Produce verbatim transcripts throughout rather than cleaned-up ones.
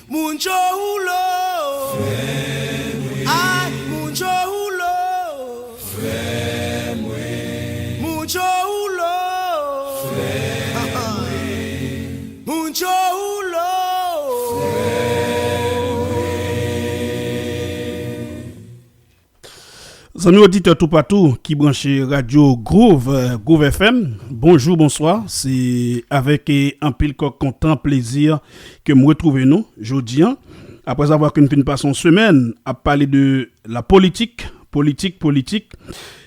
Moun Cho Rouleau. Ay, Moun Cho Rouleau. Moun Cho Rouleau. Moun Cho Rouleau. Zanmi oditè toupatou ki branche radyo Groove, Groove F M, bonjou, bonswa. Se avèk, eh, anpil kè kontan, plezi ke m retwouve nou jodi a. Aprè avwa ke n fin pase yon semèn ap pale de la politik, politik, politik,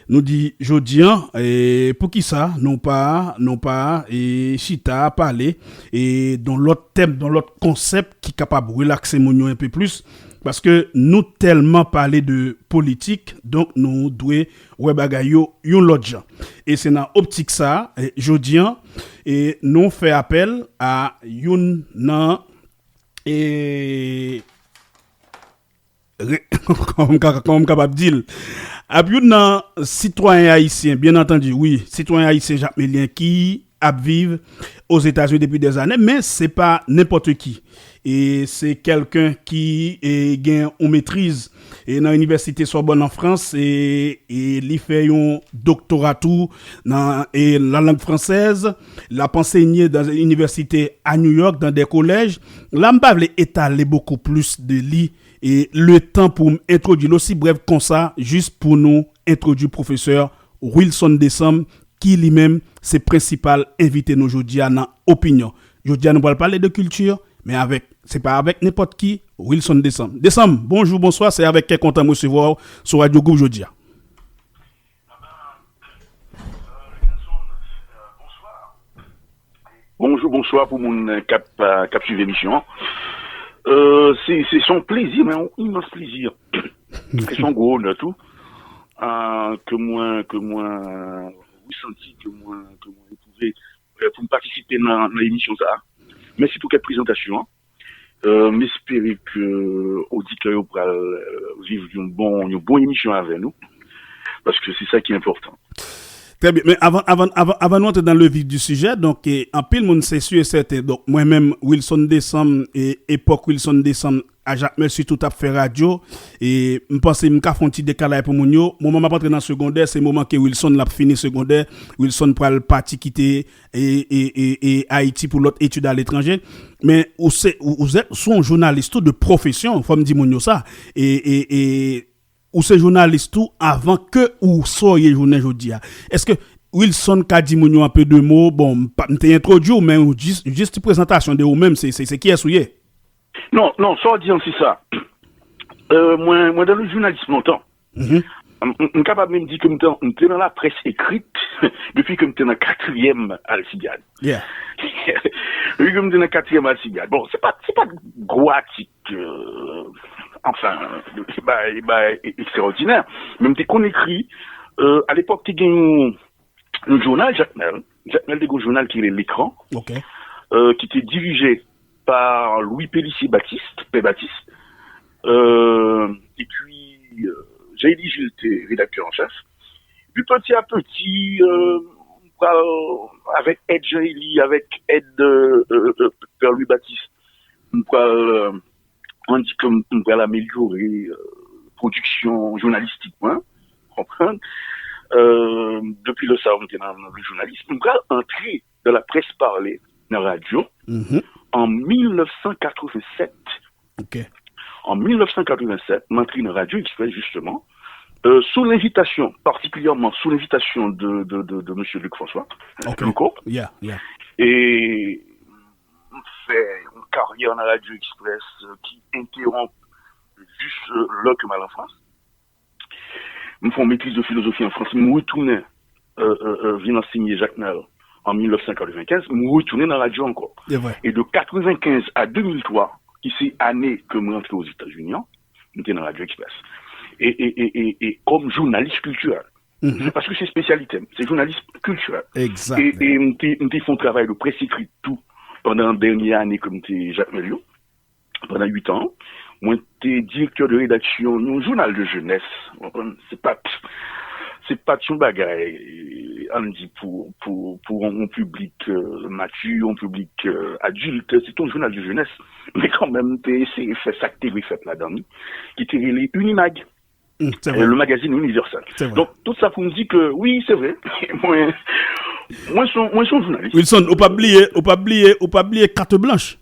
nou di jodi a, eh, poukisa nou pa, nou pa, eh, chita pale, eh, de yon lòt tèm, de yon lòt konsèp ki kapab relakse moun yo enpe plis, paske nou tèlman pale de politik, donk nou dwe wè bagay yo yon lòt jan. E se nan optik sa, eh, jodi a, eh, nou fè apèl a youn nan, eh, re-, kòman m ka-, kòman m kapab di l? Ap youn nan sitwayen ayisyen, byen antandi, wi, sitwayen ayisyen Jakmelyen ki ap viv Ozetazini depi dèzane, men se pa nenpòt ki. E se kèlken ki, e, gen yon metriz, e, nan Inivèsite Sorbonne an Frans, e, e li fè yon doktora tou nan, e, la langue française. L ap ansenye dan inivèsite a New York, dan de kolèj. La, m pa vle etale bokou plis de li, e letan pou m entwodui l osi brèv konsa, jis pou nou entwodui pwofesè Wilson Deschamps, ki li menm se prensipal envite nou jodi a nan Opinyon. Jodi a, nou pral pale de kilti, men avèk, se pa avèk nenpòt ki, Wilson Deschamps. Deschamps, bonjou, bonswa, se avèk kè kontan m resevwa w sou Radyo Group jodi a. Bonjou, bonswa pou moun k ap, k ap swiv emisyon an. Euh, se, se, se yon plezi, men yon imans plezi. Se yon gwo onè tou. Ah, ke mwen, ke mwen resanti, ke mwen, ke mwen retwouve, euh, pou m patisipe nan, nan emisyon sa a. Mèsi pou kèk prezantasyon an. Euh, m espere ke oditè yo pral, euh, viv yon bon, yon bon emisyon avè nou. Paske se sa ki enpòtan. Trè byen. Men avan, avan, avan, avan nou antre dans le vif du sujet, donk, e, anpil moun, se si e sèten. Donk, mwen menm, Wilson Deschamps, e, epòk Wilson Deschamps, a Jakmèl sitou t ap fè radyo, e m panse m ka fè yon ti dekalay pou moun yo. Moman m ap antre nan segondè, se moman ke Wilson l ap fini segondè. Wilson pral pati kite e, e, e, e Ayiti pou lòt etid aletranje. Men ou se, ou, ou se, se yon jounalis tou de pwofesyon, fò m di moun yo sa. E, e, e ou se jounalis tou avan ke ou sa w ye jounen jodi a. Èske Wilson ka di moun yo anpe de mo? Bon, m pa, m te entwodui w, men ou jis, jis ti prezantasyon de ou menm, se, se, se kiyès ou ye? Non, non, sa w di an, se sa. Euh, mwen, mwen dans le journalisme lontan. Mhm. M, m, m kapab menm di ke m te, m te nan laprès ekrit depi ke m te nan katriyèm Alsibyad. Yeah. Depi ke m te nan katriyèm Alsibyad. Bon, se pa, se pa gwo atik, euh, anfen, se pa, se pa ekstraòdinè. Men m te konn ekri, euh, alepòk, te gen yon, yon jounal, Jakmèl. Jakmèl te gen yon jounal ki rele Lekran, ok, euh, ki te dirije pa Louis Pélissier Baptiste, Pè Batis, euh, epi, euh, Jean-Élie Gilles te redaktè an chèf. Epi peti a peti, euh, m pral, avèk èd Jean-Élie, avèk èd, euh, euh, euh, Pè Louis Baptiste, m pral, euh, ann di ke m, m pral amelyore, euh, pwodiksyon jounalistik mwen, konprann? Euh, depi lè sa a, m te nan, nan jounalis, m pral antre dans la presse parlée, nan radyo, mhm, an mil nèf san katrevennsèt. Ok. An mil nèf san katrevennsèt, m antre nan Radyo Express, jisteman, euh, sou lenvitasyon, patikilyèman sou lenvitasyon de, de, de, de mesye Luc François, ok, Louko. Yeah, yeah. E m fè yon karyè nan Radyo Express, euh, ki entewonp jis, euh, lè ke m al an Frans. M fè yon metriz de filozofi an Frans, m retounen, euh, euh, euh, vin ansenye Jakmèl an mil nèf san katrevenkenz, m retounen nan radyo ankò. Se vre. E de katrevenkenz a de mil twa, ki se ane ke m rantre Ozetazini an, m te nan Radyo Express. E, e, e, e, e kòm jounalis kiltirèl. Mhm. Se paske se espesyalite m, se jounalis kiltirèl. Exactly. E, e m te, m te fè yon travay de près ekrit tou pandan dènye ane ke m te Jakmèl yo. Pandan uit an, mwen te direktè de redaksyon yon jounal de jenès. Ou konprann? Se pa t, se pa t yon bagay, ann di, pou, pou, pou yon, yon piblik, euh, mati, yon piblik, euh, adilt, se t yon jounal de jeunesse. Men kanmenm, m te eseye fè sa k te dwe fèt ladan li, ki te rele Unimag, Mm, se euh, vre. Le magazine universel. Se vre. Donk, tout sa pou m di ke, wi, se vre, mwen, mwen se yon, mwen se yon jounalis. Wilson, ou pa bliye, ou pa bliye, ou pa bliye Carte Blanche.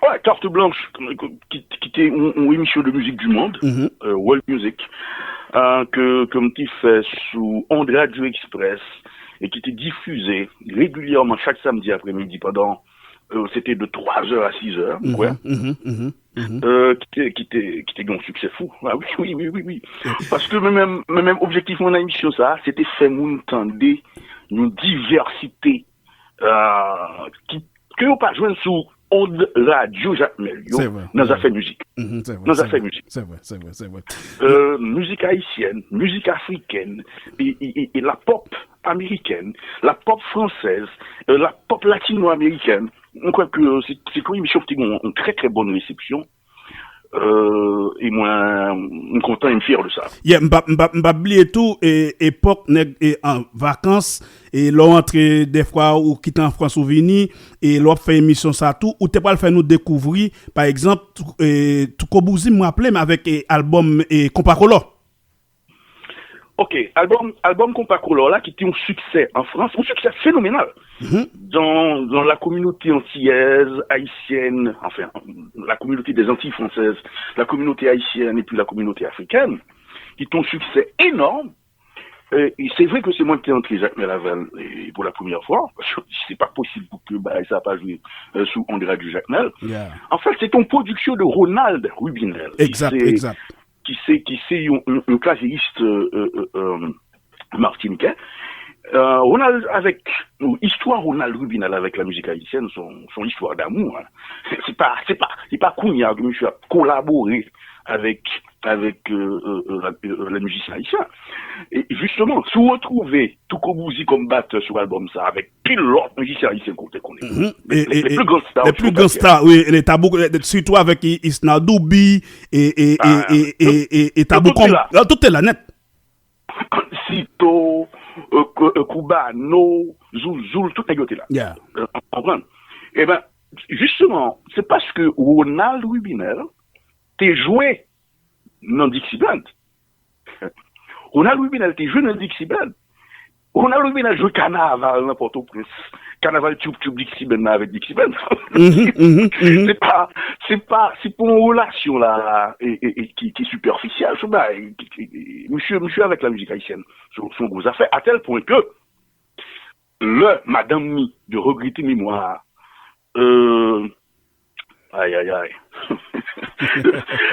Ouais, Carte Blanche, ki, ki te yon, yon emisyon de musique du monde, Mhm. euh, World Music, euh, ke, ke m te fè sou Onde Radio Express e ki te difize regilyèman chak samdi apremidi pandan, euh, se te de twa zè a sis zè, m kwè. Mhm, mhm, mhm. Euh, ki te, ki te, ki te gen yon siksè fou. Ah wi, wi, wi, wi, wi. Paske mwen menm, mwen menm objektif mwen nan emisyon sa, se te fè moun tande yon divèsite, euh, ki, ke yo pa jwenn sou onde radyo Jakmèl yo Se vre. nan zafè mizik. Mhm, se vre, Nan se zafè vre, mizik. Se vre, se vre, se vre. Euh, mizik ayisyèn, mizik afrikèn, e, e, e, e la pop amerikèn, la pop fransèz, euh, la pop latino-américaine. Mwen kwè ke se, se yon emisyon ki te gen yon trè, trè bòn resepsyon. Euh, e mwen, m kontan e m fyè de sa. Yeah, m pa, m pa, m pa bliye tou, e, epòk nèg e an vakans, e lè w antre, dèfwa ou kite an Frans ou vini, e lè w ap fè emisyon sa tou, ou te pral fè nou dekouvri, pa egzanp, tou, e, Touko Bouzi, m raple m avèk e, albòm e, Konpa Kolò. Ok, albòm, albòm Konpa Kolò la, ki te yon siksè an Frans, yon siksè fenomenal. Mhm. Dans, dans la communauté antillaise, haïtienne, enfin, la communauté des Antilles françaises, la communauté haïtienne et puis la communauté africaine, ki te yon siksè enòm. E, e se vre ke se mwen ki te antre Jakmèl avè l, e, pou la premyè fwa, paske se pa posib pou ke bagay sa pa jwe, euh, sou onde radyo Jakmèl. Yeah. An fèt, se te yon pwodiksyon de Ronald Rubinel, ki Egzat, se, egzat. ki se, ki se yon, yon, yon klaseyis, euh, euh, euh, euh, matinikè. Euh, Ronald avèk, istwa Ronald Rubinel avèk la mizik ayisyèn, se yon, se yon istwa damou, hein. Se pa, se pa, se pa kounye a ke misye ap kolabore avèk, avèk, euh, euh, euh, la, euh, les musiciens haïtiens. E jisteman, si w retwouve Touko Bouzi kòm batè sou albòm sa, avèk pil lòt mizisyen ayisyen ke w te konnen. Mhm. Les, E, e, les plus grands stars les du plus groupe grands haïtien. Stars, wi, e Tabou, e, sitou avèk i- Isnard Doubi, e, e, e, Ah, e, e tout, tout Tabou te Kòm. la. Ah, tout te la nèt. Sito, euh, Kou- euh, Koubano, Zouzoul, tout nèg yo te la. Yeah. Euh, w konprann? Eben, jisteman, se paske Ronald Rubinel te jwe nan Dixie Band. Ronald Rubinel te jwe nan Dixie Band. Ronald Rubinel jwe kanaval nan Pòtoprens. Kanaval Tchoub Tchoub Dixie Band la avèk Dixie Band. Mhm, mhm, mhm. Se pa, se pa, se pa yon relasyon la, e, e, e, ki, ki sipèfisyèl, se yon bagay, ki, ki, misye, misye avèk la mizik ayisyèn, se, se yon gwo zafè, a tèl pwen ke lè madanm ni de regrete memwa, euh, ay, ay, ay.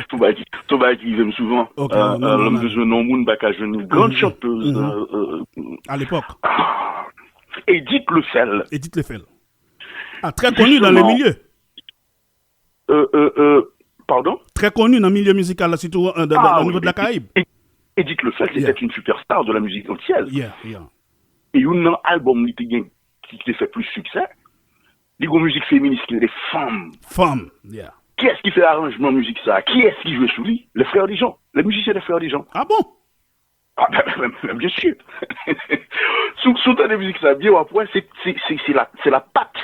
Tout bagay ki, tout bagay ki rive m souvan. Ok, Euh, non, euh, non, lè m non. bezwen non moun, m pa ka jwenn li. Grande Mhm, chanteuse, mhm. euh, euh, À l'époque, Edith Lefel. Edith Lefel. Ah, très connue dans les Justement. Milieux. Euh, euh, euh, pardon? Très connue dans le milieu musical, surtout euh, dans, dans, Ah, au niveau oui, de la oui. Caraïbe. Edith Lefel, c'était Yeah. une superstar de la musique antillaise. Yeah, yeah. E youn nan albòm li te gen ki te fè plis siksè, li gon mizik feminis ki rele Fanm. Fanm, yeah. Kiyès ki fè aranjman mizik sa? Kiyès ki jwe sou li? Les Frères Dejean, les musiciens des Frères Dejean. Ah bon? Ah, ben, ben, ben, ben, bien sûr. Sou, sou tande mizik sa byen, w ap wè, se, se, se, se la, se la patte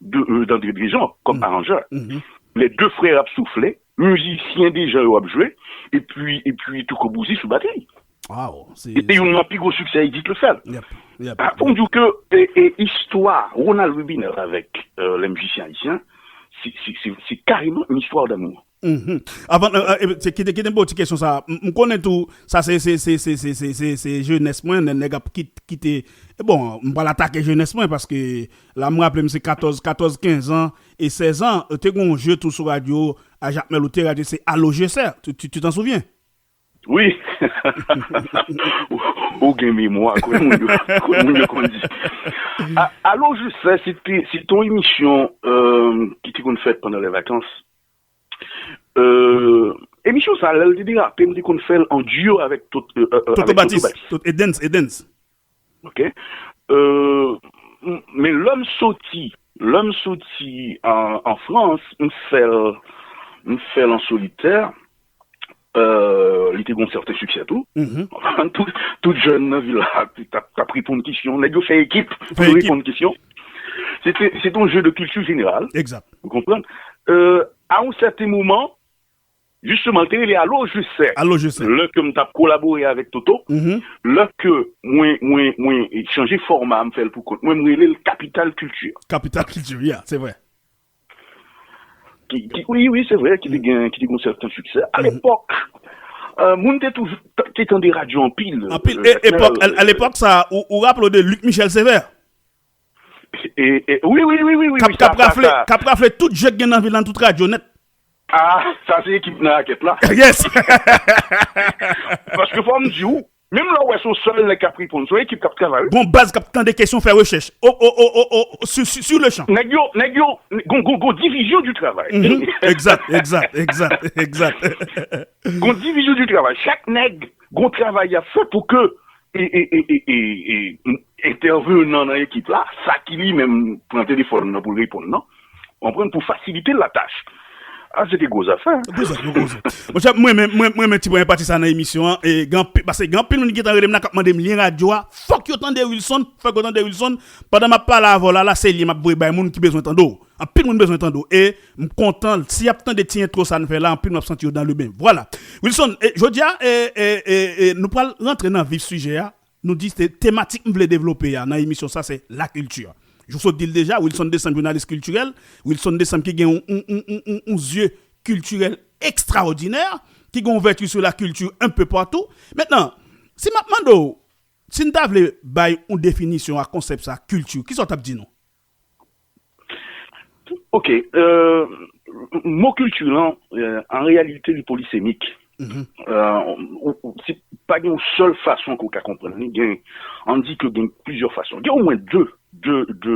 de, euh, d'André Dejean comme Mhm. arrangeur. Mhm. Les deux frères ap soufle, mizisyen Dejean yo ap jwe, epi, epi Touko Bouzi sou batri. Wow, c'est E te youn nan pi gwo siksè Edith Lefel. Yep, yep. Ah, pou m di w ke e, e, istwa Ronald Rubinel avèk euh, les musiciens haïtiens, se, se, se, se kareman yon istwa d'amour. Mhm. Avan, euh, euh, se kite, kite m ba w ti kesyon sa. M m konnen tou, sa se, se, se, se, se, se, se, se jenès mwen, nè- nèg ap kit- kite. E bon, m pral atake jenès mwen paske la, m raple m se katòz, katòz, kenz an e sèz an, euh, te gen yon jeu tou sou radyo, a Jakmèl ou te radyo, se Alo Jesè. Tu, tu, tu t'en souviens? Wi. Ou gen memwa, kon moun yo, kon moun yo konn di. A- Alo Jesè, se te, se te yon emisyon euh, ki te konn fèt pandan lè vakans. Euh, emisyon sa, lè l te derape, m te konn fè l an duo avèk Tot, euh, euh, Toto avèk Toto Batis, Batis. Toto Edens, Edens. Ok. Euh, m- men lè m soti, lè m soti an, an Frans, m fè l, m fè l an solitè. Euh, li te gon sèten siksè tou. Tout, tout jèn nan vil la t ap, t ap reponn kesyon. Nèg yo fè ekip pou yo reponn kesyon. Se te, se te yon jeu de culture générale. Ou konprann? Euh, à un certain moment, justement, l te rele Alo Jesè. Alo Jesè. Lè ke m t ap kolabore avèk Toto, lè ke mwen, mwen, mwen chanje fòma, m fè l pou kont mwen, m rele l Kapital Kilti. Kapital Kilti, yeah, se vre. Ki, ki, wi, wi, se vre, ki te gen, ki te gen sèten siksè. A lepòk, euh, moun te toujou t- te tande radyo anpil. Anpil. E, epòk, a, a lepòk sa, ou, ou raple w de Luc Michel Sévère? E, e, wi, wi, wi, wi, wi, k ap, wi, k ap rafle, k ap rafle tout je k gen nan vil la, tout radyo nèt. Ah, sa se ekip nan rakèt la. Yes. Paske fò m di w, menm lè w wè se yon sèl nèg k ap reponn, se yon ekip k ap travay, wi. Gon baz k ap tande kesyon, fè rechèch. O, o, o, o, o, sur, sur, sur le champ. Nèg yo, nèg yo, gon, gon, gon divizyon di travay. Egzat, egzat, egzat, egzat. Gon divizyon di travay. Chak nèg gon travay y ap fè pou ke e, e, e, e, e, e, entèvenan nan ekip la, sa ki li menm pran telefòn nan pou l reponn nan, konprann, pou fasilite l latach. Ah, se te gwo zafè. Gwo zafè, gwo zafè. Monchè, mwen menm, mwen, mwen menm ti pran pati sa nan emisyon an, e gen anpi- paske gen anpil moun ki gentan rele m la, k ap mande m lyen radyo a, fòk yo tande Wilson, fòk yo tande Wilson. Pandan m ap pale avè w la, la se lyen m ap voye bay moun ki bezwen tande w. Anpil moun bezwen tande w. E m kontan, si y ap tande ti entwo sa n fè la, anpil moun ap santi yo dans le bain. Vwala. Wilson, e, jodi a, e, e, e, e, nou pral rantre nan vif sijè a. Nou di se tematik m vle devlope a nan emisyon sa, se lakilti. Jan w sot di l deja, Wilson Deschamps, jounalis kiltirèl. Wilson Deschamps ki gen yon, yon, yon, yon, yon, yon zye kiltirèl ekstraòdinè, ki gen yon vèti sou lakilti un peu partout. Mentnan, si m ap mande w, si n ta vle bay yon definisyon a konsèp sa, kilti, kisa w t ap di nou? Ok, euh, mo kilti lan, euh, an reyalite, li polisemik. Euh, ou, ou, se pa gen yon sèl fason ke w ka konprann li. Gen, ann di ke gen plizyè fason. Gen omwen de, de, de,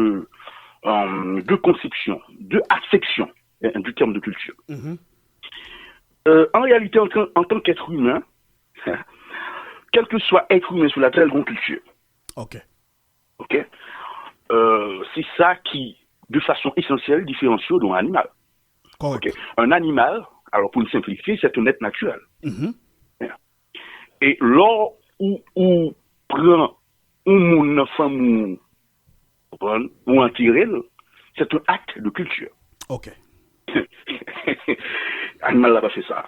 euh, de konsepsyon, de aksepsyon, euh, du terme de culture. Euh, an reyalite, an tan, an tan kèt imen, kèlkeswa èt imen sou latè, l gon kilti. Ok. Ok? Euh, se sa ki, de fason esansyèl, diferansye w de yon animal. Kòrèk. Ok? Un animal, alors pour le simplifier, c'est un être naturel. E lè ou, ou pran yon moun nan fanmi w, konprann, ou antere l, c'est un acte de culture. Ok. Animal la pa fè sa.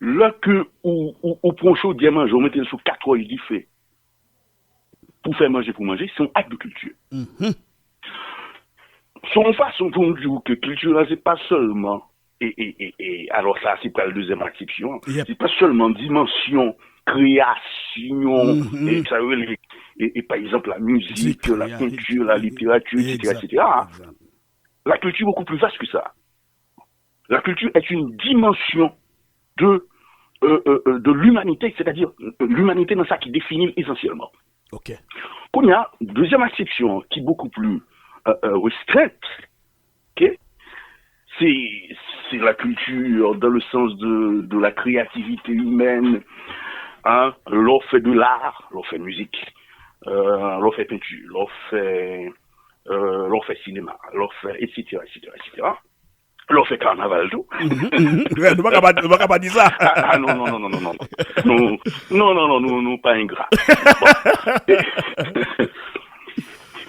Lè ke ou, ou, ou pran chodyè manje, ou mete l sou kat wòch dife, pou fè manje, pou manje, se yon ak de kilti. Se yon fason pou m di w ke kilti la, se pa sèlman, e, e, e, e, alò sa, se pral dezyèm aksepsyon an. Se pa sèlman dimansyon kreyasyon, e, sa yo rele, e, e, pa egzanp, la mizik, la penti, la literati, etsetera, etsetera. La culture est beaucoup plus vaste que ça. La culture est une dimension de, euh, euh, euh, de l'humanité, c'est-à-dire, euh, l'humanité nan sa ki defini l esansyèlman. Ok. Kounye a, dezyèm aksepsyon ki beaucoup plus, euh, euh, restreinte, ok, c'est, c'est la culture dans le sens de, de la créativité humaine, hein, lè w fè de l'art, lè w fè mizik, euh, lè w fè penti, lè w fè, euh, lè w fè sinema, lè w fè, etsetera, etsetera, etsetera. Lè w fè kanaval tou. Nou pa ka pa, nou pa ka pa di sa. Ah, ah, non, non, non, non, non, non. Nou, non, non, non, nou, nou pa engra. Bon.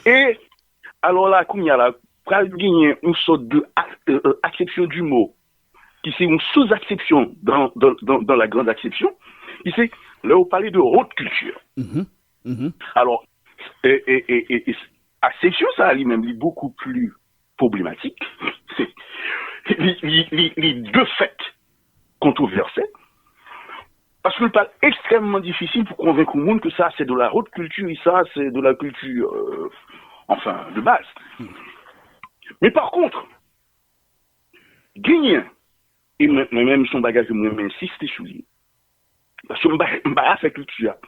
E, e, alò la, kounye a la, pral genyen yon sòt de ak-, euh, euh, aksepsyon di mo, ki se yon sou-aksepsyon dans, dans, dans, dans la grande aksepsyon, ki se, lè w pale de haute culture. Alò, e, e, e, e, e, aksepsyon sa a li menm, li beaucoup plus problématique. Li, li, li, li de fait controversé. Paske l pral ekstrèmman difisil pou konvenk yon moun ke sa se de la haute culture, e sa se de la culture, euh, enfin, de base. Men pa kont, genyen, e mwen, mwen menm, se yon bagay ke mwen renmen ensiste sou li. Paske m pa, m pa afè kilti a.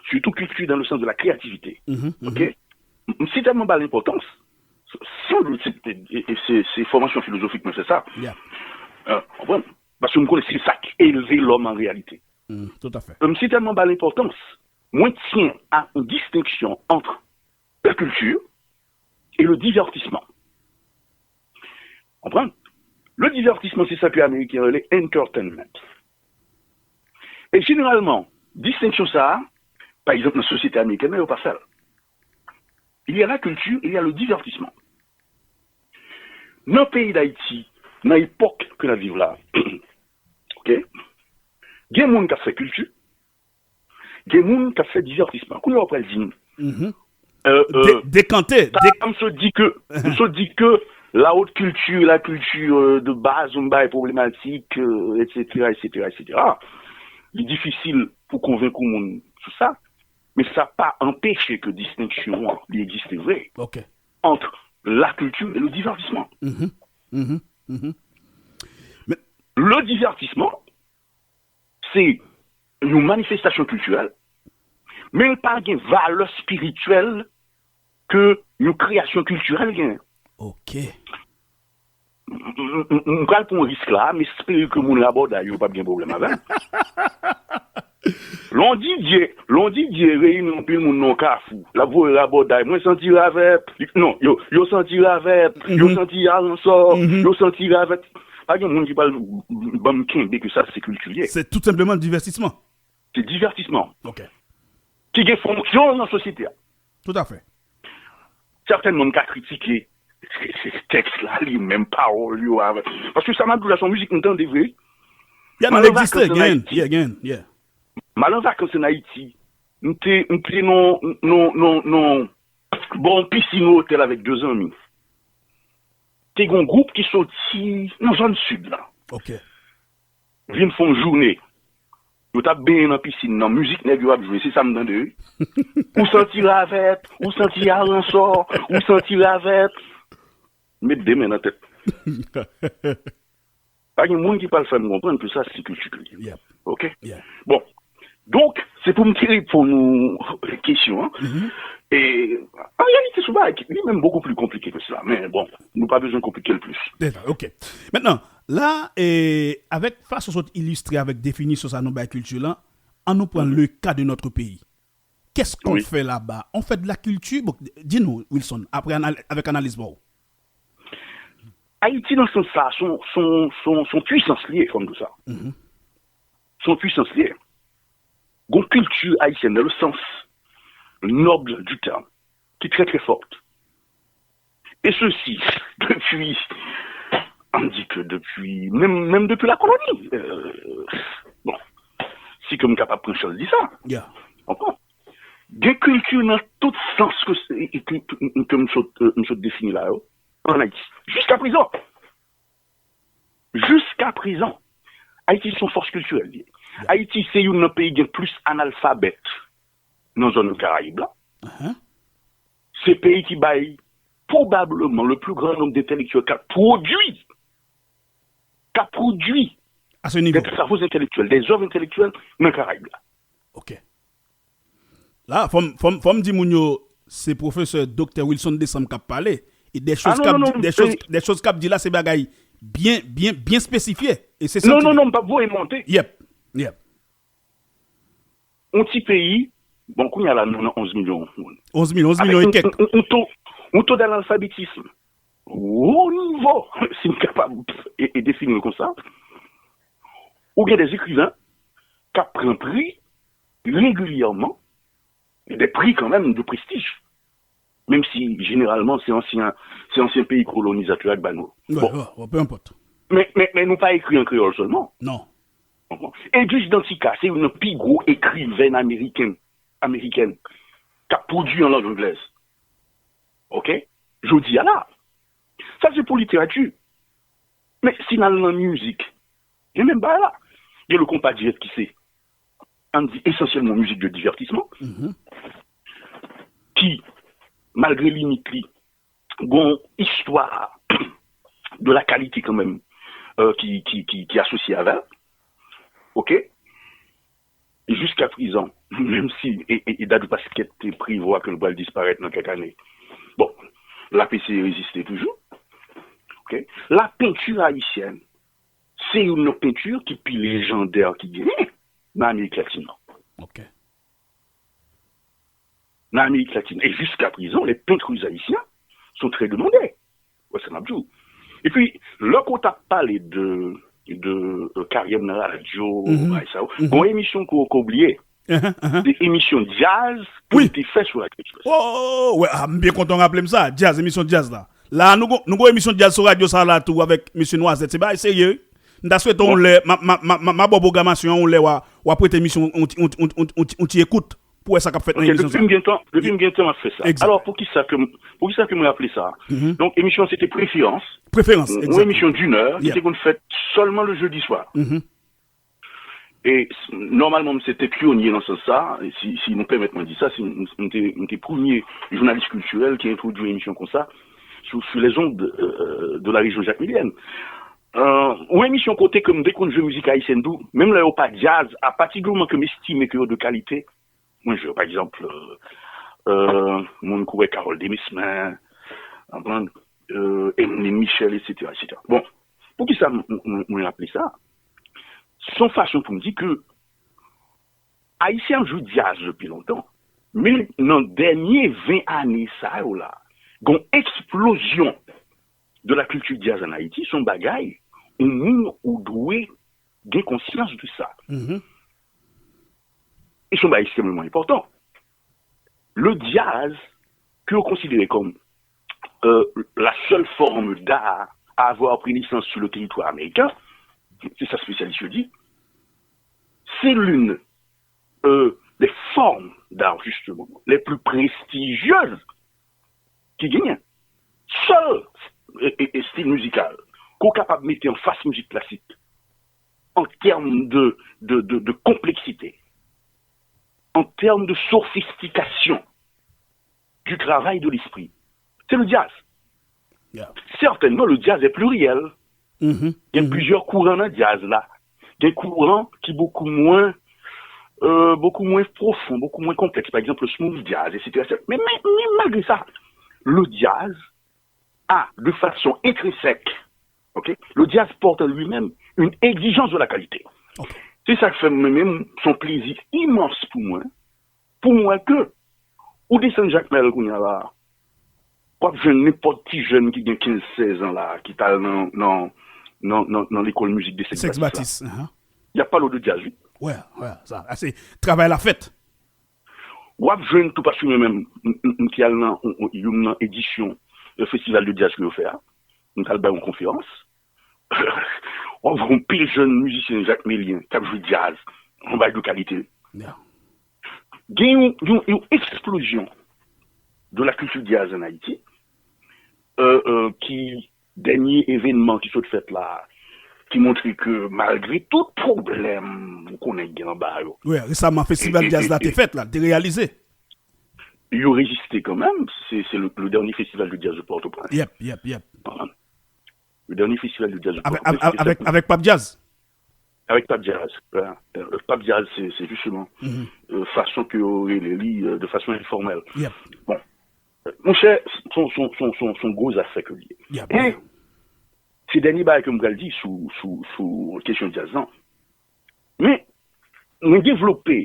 Surtout culture dans le sens de la créativité. Ok? M, m si tèlman ba l enpòtans, se, se, se, se fòmasyon filozofik mwen fè sa. Euh, konprann? Paske m konnen se sa ki elve lòm an reyalite. Tout à fait. M si tèlman ba l enpòtans, mwen tyen a yon distenksyon ant la culture et le divertissement. Konprann? Le divertissement, se sa ke Ameriken yo rele entertainment. E jeneralman, distenksyon sa a, pa egzanp, nan sosyete amerikèn nan, yo pa fè l. Il y a la culture, il y a le divertissement. Nan peyi Dayiti, nan epòk ke n ap viv la, ok, gen moun k ap fè kilti, gen moun k ap fè divètisman. Kounye a w pral di m, euh, euh, dekante, sa, m sot di ke, m sot di ke la haute culture, la culture, euh, de base, yon bagay pwoblematik, euh, et cetera, et cetera, et cetera. Li difisil pou konvenk yon moun sou sa, men sa pa anpeche ke distenksyon an, li egziste vre, ant la kilti e le divertissement. Le divertissement, se yon manifestasyon kiltirèl, men l pa gen valè espirityèl ke yon kreyasyon kiltirèl gen. Ok. M, m, m, m pral pran risk la, m espere ke moun Rabòday yo p ap gen pwoblèm avè m. Lè w di Dye, lè w di Dye reyini anpil moun nan yon kafou, l ap voye Rabòday, mwen santi ravèt. Non, yo, yo santi ravèt, yo santi aransò, yo santi ravèt. Pa gen moun ki pral ban m kenbe ke sa se kilti l ye. Se tout senpleman divètisman. Se divètisman. Ok. Ki gen fonksyon l nan sosyete a. Tout à fait. Sètènman, m ka kritike tèks la, li menm pawòl yo avè. Paske sa m ap di w la, se yon mizik m tande vre. Yeah, men l egziste, gen, yeah, gen, yeah. M al an vakans ann Ayiti. M te, m te nan, nan, nan, nan, bò yon pisin otèl avèk de zanmi. Te gen yon gwoup ki soti nan zòn sid la. Ok. Vin fè yon jounen. Yo t ap benyen nan pisin nan, mizik nèg yo ap jwe, se sa m tande, wi. Ou santi ravèt, ou santi aransò, ou santi ravèt. Met de men nan tèt. Pa gen moun ki pral fè m konprann ke sa se kilti li ye. Yep. Ok? Yeah. Bon. Donk, se pou m te reponn ou kesyon an. E, an reyalite, se yon bagay ki li menm bokou pli konplike ke sa. Men bon, nou pa bezwen konplike l plis. Dèja, ok. Mentnan, la, e, avèk fason sot ilistre avèk definisyon sa nou bay kilti lan, an nou pran le cas de notre pays. Qu'est-ce qu'on fait là-bas? On fait de la culture? Bon, di nou, Wilson, apre anal-, avèk analiz pa w. Ayiti, nan sans sa, se yon, se yon, se yon, se yon pwisans li ye, fò m di w sa. Se yon pwisans li ye. Gon kilti ayisyèn, dans le sens noble du terme, ki trè, trè fòt. E sesi, depi, an di ke depi, menm, menm depi lakoloni, euh, bon, si ke m kapab pran chans di sa. Yeah. Konprann? Gen kilti nan tout sans ke, ke, ke, ke m sot, euh, m sot defini la yo, an Ayiti. Jiska prezan. Jiska prezan. Ayiti se yon fòs kiltirèl li ye. Yeah. Ayiti se youn nan peyi gen plis analfabèt nan zòn Karayib la. Se peyi ki bay pwobableman le plus grand nombre d'intellectuels k ap pwodui, k ap pwodui des travaux intellectuels, des œuvres intellectuelles nan Karayib la. Ok. La, fò m, fò m, fò m di moun yo, se pwofesè Doktè Wilson Deschamps k ap pale. E de choz k ap, de choz, de choz k ap di la, se bagay byen, byen, byen espesifye. E se non, non, non, m p ap voye monte. Yep, yep. Yon ti peyi, bon, kounye a la, nou nan onz milyon moun. Onz milyon, onz milyon e kèk. Yon to, yon to d'alanfabetism wo nivo, si m kapab e, e defini l konsa. Ou gen des écrivains k ap pran pri regilyèman, des prix quand même de prestige. Menm si, jeneralman, se ansyen, se ansyen peyi kolonizatè a k ba nou. Bon. Bon, bon, peu importe. Men, men, men nou pa ekri an kreyòl sèlman. Non. Edwidge Danticat, se youn nan pi gwo ekriven ameriken, amerikèn, k ap pwodui an lang anglèz. Ok? Jodi a la. Sa se pou literati. Men si n al nan mizik, gen menm bagay la. Gen le konpa dirèk ki se, ann di, esansyèlman mizik de divètisman, ki, malgre limit li, gon istwa de la kalite kanmenm, euh, ki, ki, ki, ki asosye avè l. Ok? E jiska prezan, menm si, e, e, e Dadou Pasquet te prevwa ke l pral disparèt nan kèk ane, bon, l ap eseye reziste toujou. Ok? La peinture haïtienne, se youn nan penti ki pi lejandè ki genyen nan Amerik Latin nan. Ok. Nan Amerik Latin. E jiska prezan, les peintres haïtiens sont très demandés. Wè sa m ap di w. Epi, lè ke w t ap pale de, de euh, karyè m nan radyo, bagay sa yo. Gon emisyon ke w ka bliye. Se emisyon djaz ke m te fè sou Radyo Express. Oh, wè, ah, m byen kontan w raple m sa. Djaz, emisyon djaz la. La, nou gon, nou gon emisyon djaz sou radyo sa la tou avèk mesye Nwazèt. Se bagay serye, wi. M ta swete yon lè, m a, m a, m a, m a, m a ba w pwogramasyon an, yon lè w a, w a prete misyon yon ti, yon ti, yon ti, yon ti, yon ti, yon ti ekout pou wè sa k ap fèt nan Ok, emisyon depi sa. m gen tan, depi m gen tan m ap fè sa. Exact. Alò, poukisa ke m, poukisa ke m raple sa? Donk, emisyon an se te Preferans. Preferans, Yon exact. emisyon d'une heure ki Yeah. te konn fèt sèlman le jeudi soir. E s- nòmalman, m se te pyonye nan sans sa, e si, si nou pèmèt mwen di sa, si m, m te, m te premye jounalis kiltirèl ki entwodui emisyon konsa sou, sou les ondes euh, de la région jacmelienne. Euh, yon emisyon kote ke m te konn jwe mizik ayisyèn tou, menm lè yo pa djaz, apati di moman ke m estime ke yo de kalite, mwen jwe, pa egzanp, euh, euh, moun kou wè Carole Demesmin, konprann, euh, Emeline Michel, et cetera, et cetera. Bon, poukisa m- m- m- mwen raple sa? Se yon fason pou m di ke Ayisyen ap jwe djaz depi lontan, men nan dènye ven ane sa yo la, gon eksplozyon de la culture djaz an Ayiti, se yon bagay, yon moun ou dwe gen konsyans de sa. E se yon bagay ekstrèmeman enpòtan. Le jazz, ke yo konsidere kòm euh, la seule forme d'art à avoir pris naissance sur le territoire américain, c'est ça spécialiste dit, c'est l'une euh, des formes d'art justement les plus prestigieuses qui gagnent. Seul et, et, et style musical qu'on est capable de mettre en face musique classique en termes de, de, de, de complexité, en termes de sophistication du travail de l'esprit, c'est le jazz. Yeah. Certainement, le jazz est pluriel. Il y a plusieurs courants dans le jazz là. Des courants qui beaucoup moins, euh, beaucoup moins profonds, beaucoup moins complexes. Par exemple, le smooth jazz, et cetera, et cetera. Mais, mais, mais malgré ça, le jazz a, de façon intrinsèque, ok, le jazz porte en lui-même une exigence de la qualité. Ok. Se sa k fè mwen menm, se yon plezi imans pou mwen, pou mwen ke ou desann Jakmèl kounye a la, w ap jwenn nenpòt ti jèn ki gen kenz, sèz an la, ki t al nan, nan, nan, nan, nan lekòl mizik de Sèks Batis la. Sèks Batis, ahan. Y ap pale w de djaz, wi. Wè, wè, sa, se travay la fèt. W ap jwenn tou, paske mwen menm, m, m, m te al nan, on, on, youn nan edisyon, euh, festival de jazz ke yo fè a. M t al bay yon konferans. W ap jwenn yon pil jèn mizisyen jakmelyen k ap jwe djaz, yon bagay de kalite. Yeah. Gen yon, yon, yon eksplozyon de la culture jazz en Haïti, euh, euh, ki dènye evènman ki sot fèt la, ki montre ke malgre tout pwoblèm ou konnen gen anba yo, Wi, resaman, festival e, e, djaz la e, te e, fèt la, te reyalize. Yo reziste kanmenm. Se, se le, le dènye festival de jazz de Pòtoprens. Yep, yep, yep. Voilà. Le dènye festival de jazz de Avèk, Pòtoprens, avèk, avèk, avèk Pap Djaz. Avèk Pap Djaz. Voilà. Euh, Pap Djaz, se, se jisteman euh, fason ke yo rele li euh, de fason enfòmèl. Yep. Bon. Monchè, se yon, se yon, se yon, se yon, se yon gwo zafè ke li ye. Yep. E se dènye bagay ke m pral di sou, sou, sou kesyon djaz lan. Men, mwen devlope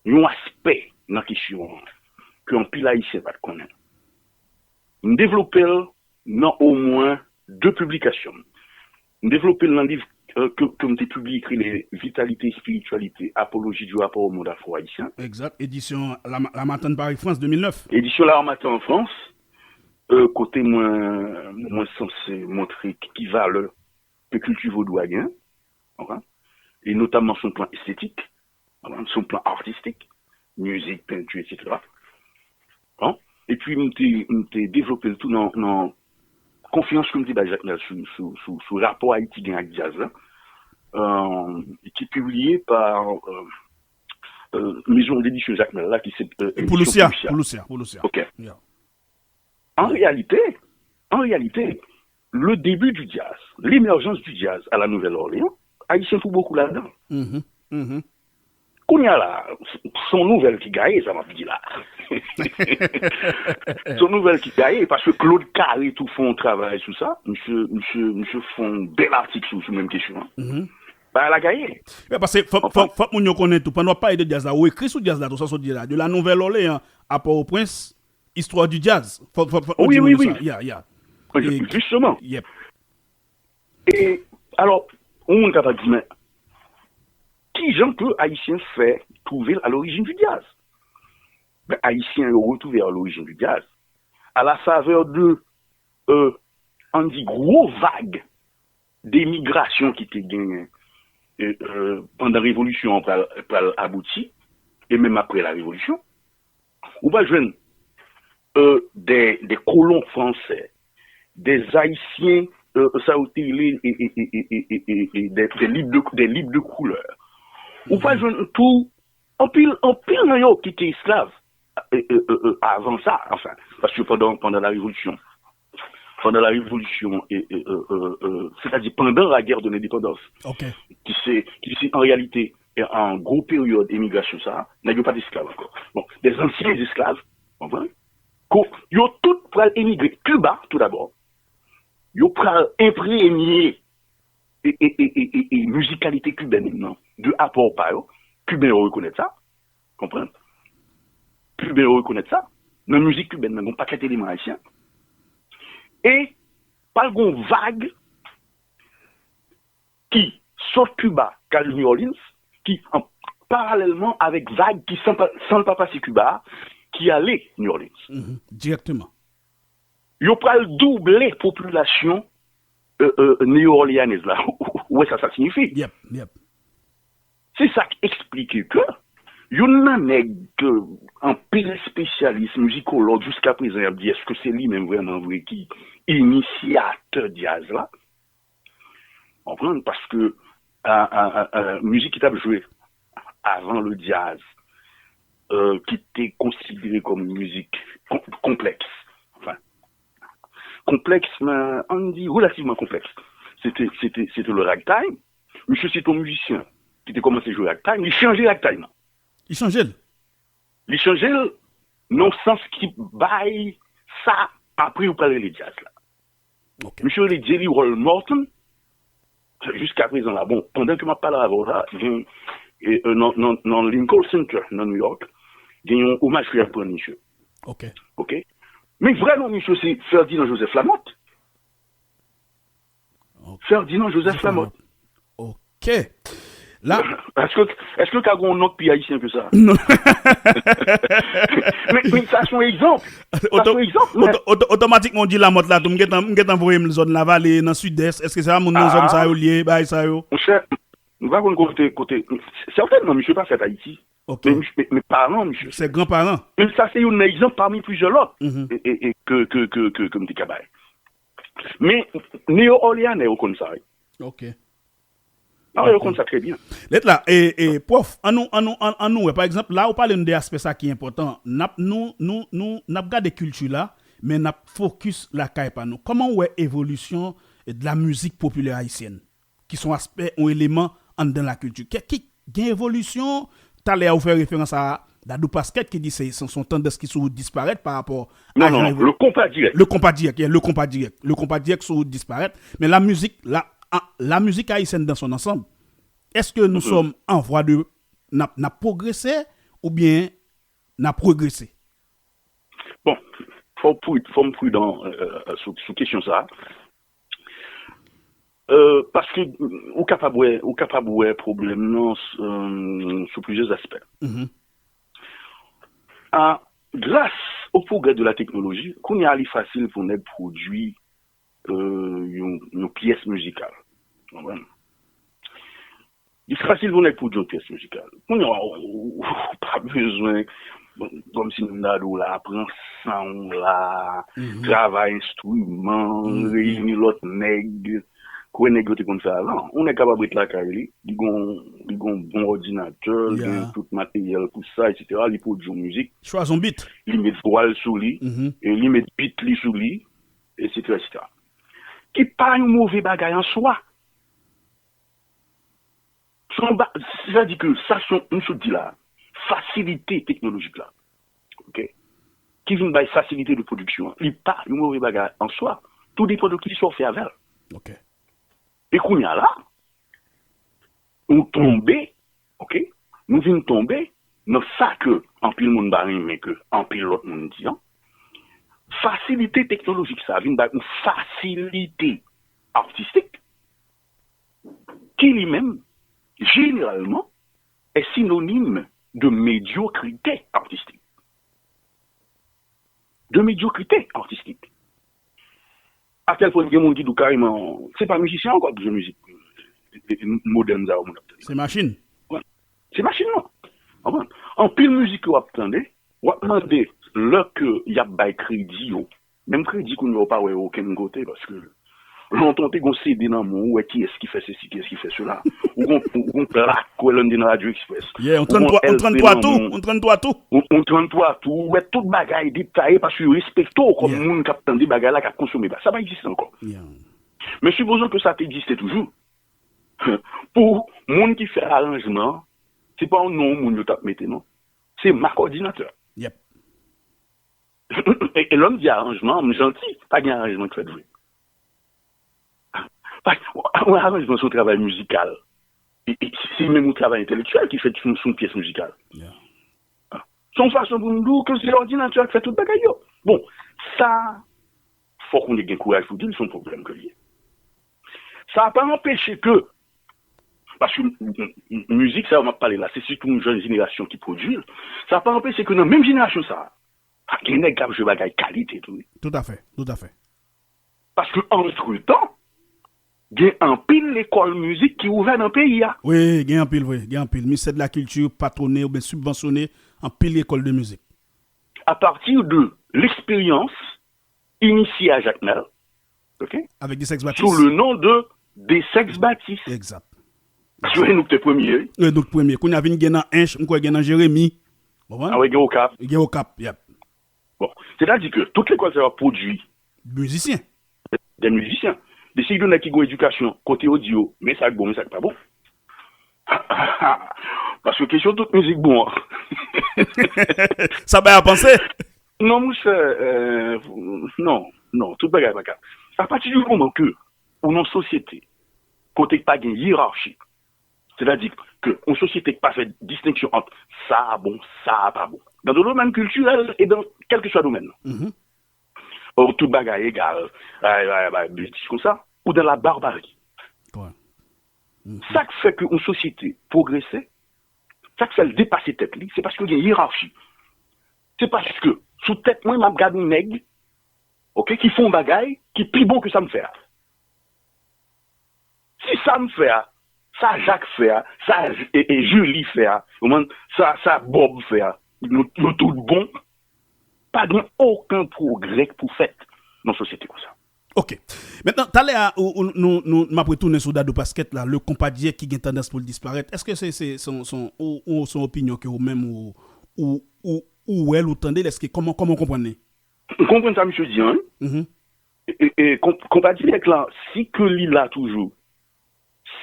yon aspè nan kesyon an ke anpil Ayisyen pa t konnen. M devlope l nan omwen de piblikasyon m. M devlope l nan liv euh, ke, ke m te pibliye ki rele Vitalité et spiritualité, apologie du rapport au monde afro-haïtien. Exact. Édition La, La Matin Paris France deux mille neuf. Édition La Matin en France, euh, kote mwen, mwen sanse montre ki, ki valè ke kilti vodou a gen, ok? E notamman sou plan estetik, sou plan artistik, mizik, penti, et cetera. Bon. Epi m te, m te devlope l tou nan, nan konferans ke m te bay Jakmèl sou, sou, sou, sou rapò Ayiti gen ak djaz la, euh, ki pibliye pa euh, euh, mezon dedisyon Jakmèl la, ki se euh, edisyon Pulusia, Pulusia. Pulusia, Pulusia. Ok. Yeah. En réalité, en réalité, le début du jazz, l'émergence du jazz à la Nouvelle-Orléans, Ayisyen pou bokou ladan. Kounye a la, se yon nouvèl ki gaye, sa m ap di la. Se yon nouvèl ki gaye, paske Claude Carré tou fè yon travay sou sa. Misye, misye, misye fè yon bèl atik sou, sou menm kesyon an. Bagay la gaye. Wi, paske fòk, fòk, fòk moun yo konnen tou, pandan w ap pale de djaz la, ou ekri sou djaz la tou, sa w sot di la, de la Nouvelle-Orléans à Port-au-Prince, histoire du jazz. Fòk, fòk, fòk nou di moun yo sa. Wi, wi, wi. Ya, ya. Wi, e, jisteman. Yep. E, alò, Yon moun kapab di, men, kijan ke Ayisyen fè twouve l a l'origine du jazz? Ben, Ayisyen yo retwouve a l'origine du jazz à la faveur de, euh, ann di, gwo vag de migrasyon ki te genyen, euh, euh, pandan revolisyon an pral, pral abouti, e menm apre la revolisyon. Ou va jwenn, euh, des, des colons français, des Haïtiens, euh, sa yo te rele, e, e, e, e, e, e, e, e, des, des libres de, des libres de couleur. Ou va jwenn tou anpil, anpil nan yo ki te esklav, e, e, e, e, avan sa, anfen, paske pandan, pandan la revolisyon, pandan la revolisyon, e, e, e, e, e, sètadi pandan la guerre de l'indépendance, Ok. ki se, ki se an reyalite, e, an gwo peryòd emigrasyon sa, nèg yo pa t esklav ankò. Bon, des anciens esclaves, konprann? Ko-, yo tout pral emigre. Kiba, tou dabò, yo pral enpremye e, e, e, e, e, e mizikalite kibèn nan, de apò pa yo. Kiben yo rekonèt sa, konprann? Kiben yo rekonèt sa. Nan mizik kibèn nan, gen yon pakèt eleman ayisyen. E pral gen yon vag ki sot Kiba, k al New Orleans, ki an paralèlman avèk vag ki san pa, san l pa pase Kiba a, ki ale New Orleans. Mhm. Dirèkteman. Yo pral double popilasyon, euh, euh, neyo-òleyanèz la. Ou wè sa sa siyifi? Yep, yep. Se sa k eksplike ke youn nan nèg ke anpil espesyalis, mizikològ, jiska prezan, y ap di, èske se li menm vrèman vre ki inisyatè djaz la? Konprann? Paske, a, a, a, a, mizik ki t ap jwe avan le djaz, euh, ki te konsidere kòm mizik kon-, konplèks. Anfen, konplèks, men ann di relativman konplèks. Se te, se te, se te le ragtime. Misye se te yon mizisyen ki te kòmanse jwe ragtime. Li chanje ragtime nan. Li chanje l. Li chanje l nan yon sans ki bay sa apre ou pral rele djaz la. Ok. Misye rele Jelly Roll Morton. Jiska prezan la, bon, pandan ke m ap pale avè w la, gen, e, e, nan, nan, nan Lincoln Center, nan New York, gen yon omaj ki ap rann misye. Ok. Ok? Men vrè non misye se Ferdinand Joseph Lamothe. Ok. Ferdinand Joseph Lamothe. Ok. La, Èske, èske ka gen yon non k pi ayisyen ke sa? Non. Men, men sa se yon egzanp. Sa se yon egzanp, men Oto- oto- otomatikman ou di Lamothe la tou, m gentan, m gentan voye m zòn Lavale, nan Sidès. Èske se pa moun nan zòn sa yo li ye, bagay sa yo? Monchè, m pa konn kote, kote, sètènman, misye pa fèt Ayiti. Ok. Men, men, men paran misye. Se granparan. Men sa se yon egzanp pami plizyè lòt Mhm. e, e, e, ke, ke, ke, ke, ke m te ka bay. Men, Neyo Òleyanè yo konn sa, wi. Ok. Ah, yo konn sa trè byen. Lèt la, e, e, pwòf, an nou, an nou, an, an nou wè, pa egzanp, la ou pale nou de aspè sa ki enpòtan. N ap, nou, nou, nou, n ap gade kilti la, men n ap fokis lakay pa nou. Kòman ou wè evolisyon de la musique populaire haïtienne, ki son aspè, yon eleman anndan la kilti? Ki, ki gen evolisyon, talè a ou fè referans a Dadou Pasquet ki di se, se, se yon tandans ki sou wout disparèt pa rapò a Non, non, jan non, evol- le konpa dirèk. Le konpa dirèk, yeah, le konpa dirèk. Le konpa dirèk sou wout disparèt. Men la musique, la, a, la musique haïtienne dans son ensemble, èske nou sòm an vwa de, n ap, n ap pwogrese oubyen n ap regrese? Bon, fò, pri- fò m pridan, euh, sou, sou kesyon sa. Euh, paske ou kapab wè, ou kapab wè pwoblèm nan, euh, sou plizyè aspè. Mhm. A, gras o pwogrè de la teknoloji, kounye a li fasil pou nèg pwodui, euh, yon, yon pyès mizikal. Konprann? Li fasil pou nèg pwodui yon pyès mizikal. Kounye a, ou, ou, ou pa bezwen, bon, kòmsi m ta di w la, pran san w la, travay enstriman, reyini lòt nèg. Kwè nèg yo te konn fè avan. Yon nèg kapab ret lakay li, li gon, li gon bon òdinatè, li gen Yeah. tout materyèl pou sa, etsetera. Li pwodui yon mizik, Chwazi yon beat. Li met vwa l sou li, Mhm. e li met beat li sou li, etsetera, etsetera. Ki pa yon move bagay an swa. Se yon ba-, sètadi ke sa se yon, m sot di la, fasilite teknolojik la. Ok? Ki vin bay fasilite de pwodiksyon an. Li pa yon move bagay an swa. Tou depann de ki sa w fè avè l. Ok. E kounye a la, nou tonbe, ok? Nou vin tonbe nan sa ke anpil moun pa renmen ke anpil lòt moun di an. Fasilite teknolojik sa vin bay yon fasilite atistik qui lui-même, généralement, est synonyme de médiocrité artistique. De médiocrité artistique. Atèl pwen gen moun ki di w kareman, se pa mizisyen ankò ki jwe mizik modèn sa yo moun ap tande. Se machin. Se machin nan. Konprann? Anpil mizik yo w ap tande, w ap mande lè ke y ap bay kredi yo. Menm kredi kounye a w pa wè yo okenn kote paske lontan w te gon C D nan men w, ou wè kiyès ki fè sesi, kiyès ki fè sela. Ou gon, ou gon plak, ou wè lè n te nan Radio Express. Yeah, on trannntwa, on trannntwa tou, on trannntwa tou. On trannntwa tou, ou wè tout bagay detaye paske yo respekte w kòm moun k ap tande bagay la, k ap konsome bagay. Sa pa egziste ankò. Men sipozon ke sa te egziste toujou. Pou moun ki fè aranjman, se pa yon non moun yo t ap mete non. Se mak òdinatè. Yep. E, e lè m di aranjman, m janti, pa gen aranjman k fèt vre. Pa, yon aranjman se yon travay mizikal. E, e, se menm yon travay entèlektyèl ki fèt sou, sou yon pyès mizikal. Se yon fason pou m di w ke se òdinatè k fè tout bagay yo. Bon, sa, fòk ou gen kouraj pou di l, se yon pwoblèm ke l ye. Sa pa anpeche ke, paske mizik sa yo m ap pale la, se sitou yon jèn jenerasyon ki pwodui l. Sa pa anpeche ke nan menm jenerasyon sa a, gen nèg k ap jwe bagay kalite tou wi. Toutafè, toutafè. Paske antretan, gen anpil lekòl mizik ki ouvè nan peyi a. Wi, gen anpil vre, gen anpil. Ministè de la Kilti patwone oubyen sibvansyone anpil lekòl de mizik. A partir de l'expérience initiée à Jakmèl, ok? Avec Desex Batis. Sous le nom de Desex Batis. Exact. Paske nou te premye, wi. Wi, nou te premye. Kounye a vin gen nan Ench, m kwè gen nan Jeremi. Konprann? Ah wi, gen Okap. Gen Okap, yep. Bon, sètadi ke tout lekòl sa yo ap pwodui mizisyen. De mizisyen. De seri de nèg ki gen edikasyon, kote yo di yo, men sa k bon, men sa k pa bon. Paske kesyon tout mizik bon an. Sa bay a panse. Non, monchè, euh, non, non, tout bagay pa ka. Apati di moman ke ou nan sosyete, kote k pa gen yerachi, sètadi ke yon sosyete k pa fè distenksyon ant sa a bon, sa a pa bon. Dans le domaine culturel et dans quel que soit domaine. Ou tout bagay egal, bay, bay, bay, betiz konsa, ou dans la barbarie. Sa k fè ke yon sosyete pwogrese, sa k fè l depase tèt li, se paske gen yerachi. Se paske sou tèt mwen, m ap gade yon nèg, ok, ki fè yon bagay ki pi bon ke sa m fè a. Si sa m fè a, sa Jak fè a, sa e, e Julie fè a, ou konprann, sa, sa Bob fè a, yo, yo tout bon, pa gen okenn pwogrè k pou fèt nan sosyete konsa. Ok. Mentnan, talè a, ou, ou, nou, nou, m ap retounen sou Dadou Pasquet la, le konpa dyèk ki gen tandans pou l disparèt. Èske se, se, se, se, ou, ou, se yon opinyon ke ou menm ou, ou, ou, ou wè l, ou tande l, èske, kòman, kòman w konprann li? M konprann sa misye di an, wi. E, e, e, konp-, konpa dyèk la, si ke li la toujou,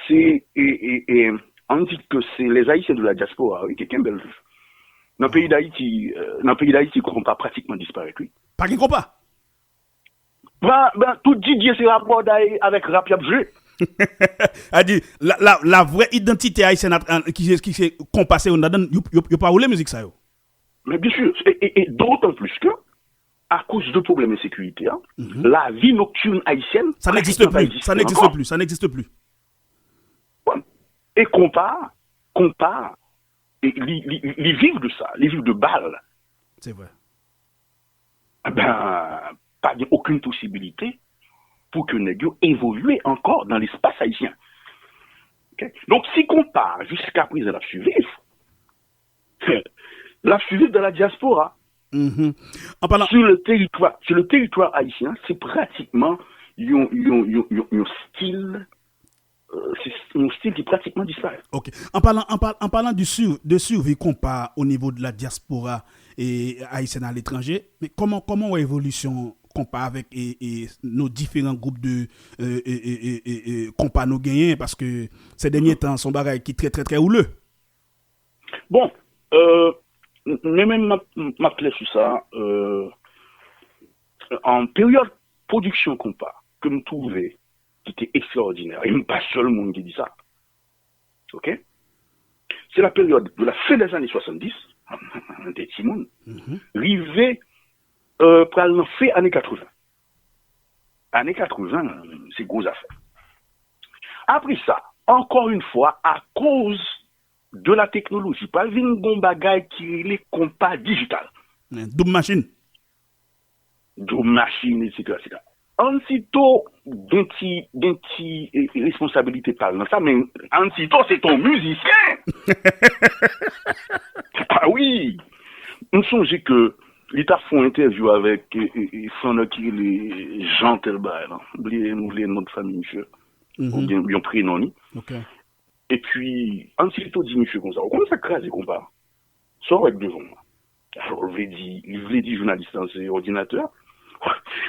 se, e, e, e, ann di ke se les Haïtiens de la diaspora, wi, ki kenbe l toujou. Nan peyi Dayiti, euh, nan peyi Dayiti, konpa pratikman disparèt, wi. Pa gen konpa? Ben, ben, tout DJ se rabòday avèk rap y ap jwe. A di, la, la, la vrè idantite ayisyèn ap, an, ki, ki se konpa se youn ladan, yo, yo, yo pa woule mizik sa yo. Men byen si, e, e, e dotan plis ke, akoz de pwoblèm ensekirite a, lavi noktirn ayisyèn pratikman pa egziste ankò. Sa n'existe plus, ça n'existe plus, ça n'existe plus. Bon. E konpa, konpa, e li, li, li, li viv de sa, li viv de bal. Se vre. Ben, pa gen okenn posibilite pou ke nèg yo evolye ankò nan lespas ayisyen. Ok? Donk, si konpa, jiska prezan, l ap siviv, l ap siviv dans la diaspora. Sur le territoire, sur le territoire haïtien, se pratikman yon, yon, yon, yon, yon stil, euh, se yon stil ki pratikman disparèt. Ok. An palan, an pa-, an palan de sur-, de survie konpa o nivo de la diaspora e ayisyèn aletranje, men kòman, kòman w wè evolisyon konpa avèk e, e nos différents groupes de, euh, e, e, e, e, e konpa nou genyen, paske se dènye tan, se yon bagay ki trè, trè, trè woule. Bon, euh, m-, mwen menm, m ap, m ap klè sou sa, euh, an peryòd pwodiksyon konpa ke m twouve ki te ekstraòdinè, e m pa sèl moun ki di sa. Ok? Se la période de la fin des années soixante-dix, mwen te timoun, rive, euh, pral nan fen ane katreven. Ane katreven, se gwo zafè. Apre sa, ankò yon fwa, akoz de la teknoloji, pral vin gon bagay ki rele konpa dijital. Doub machin. Drum machine, etsetera, etsetera. Ansito gen ti, gen ti eh, responsabilite pa l nan sa, men Ansito se ton mizisyen. Ah wi! M sonje ke li ta fè yon entèvyou avèk eh, eh, eh, frè ki rele Jean tel bagay la. M bliye m bliye non de fanmi misye. Oubyen yon prenon li. Ok. Epi, Ansito di misye konsa, ou konn sa k kraze konpa? Sa w wè k devan w la? Alò, l vle di, li vle di jounalis lan se òdinatè.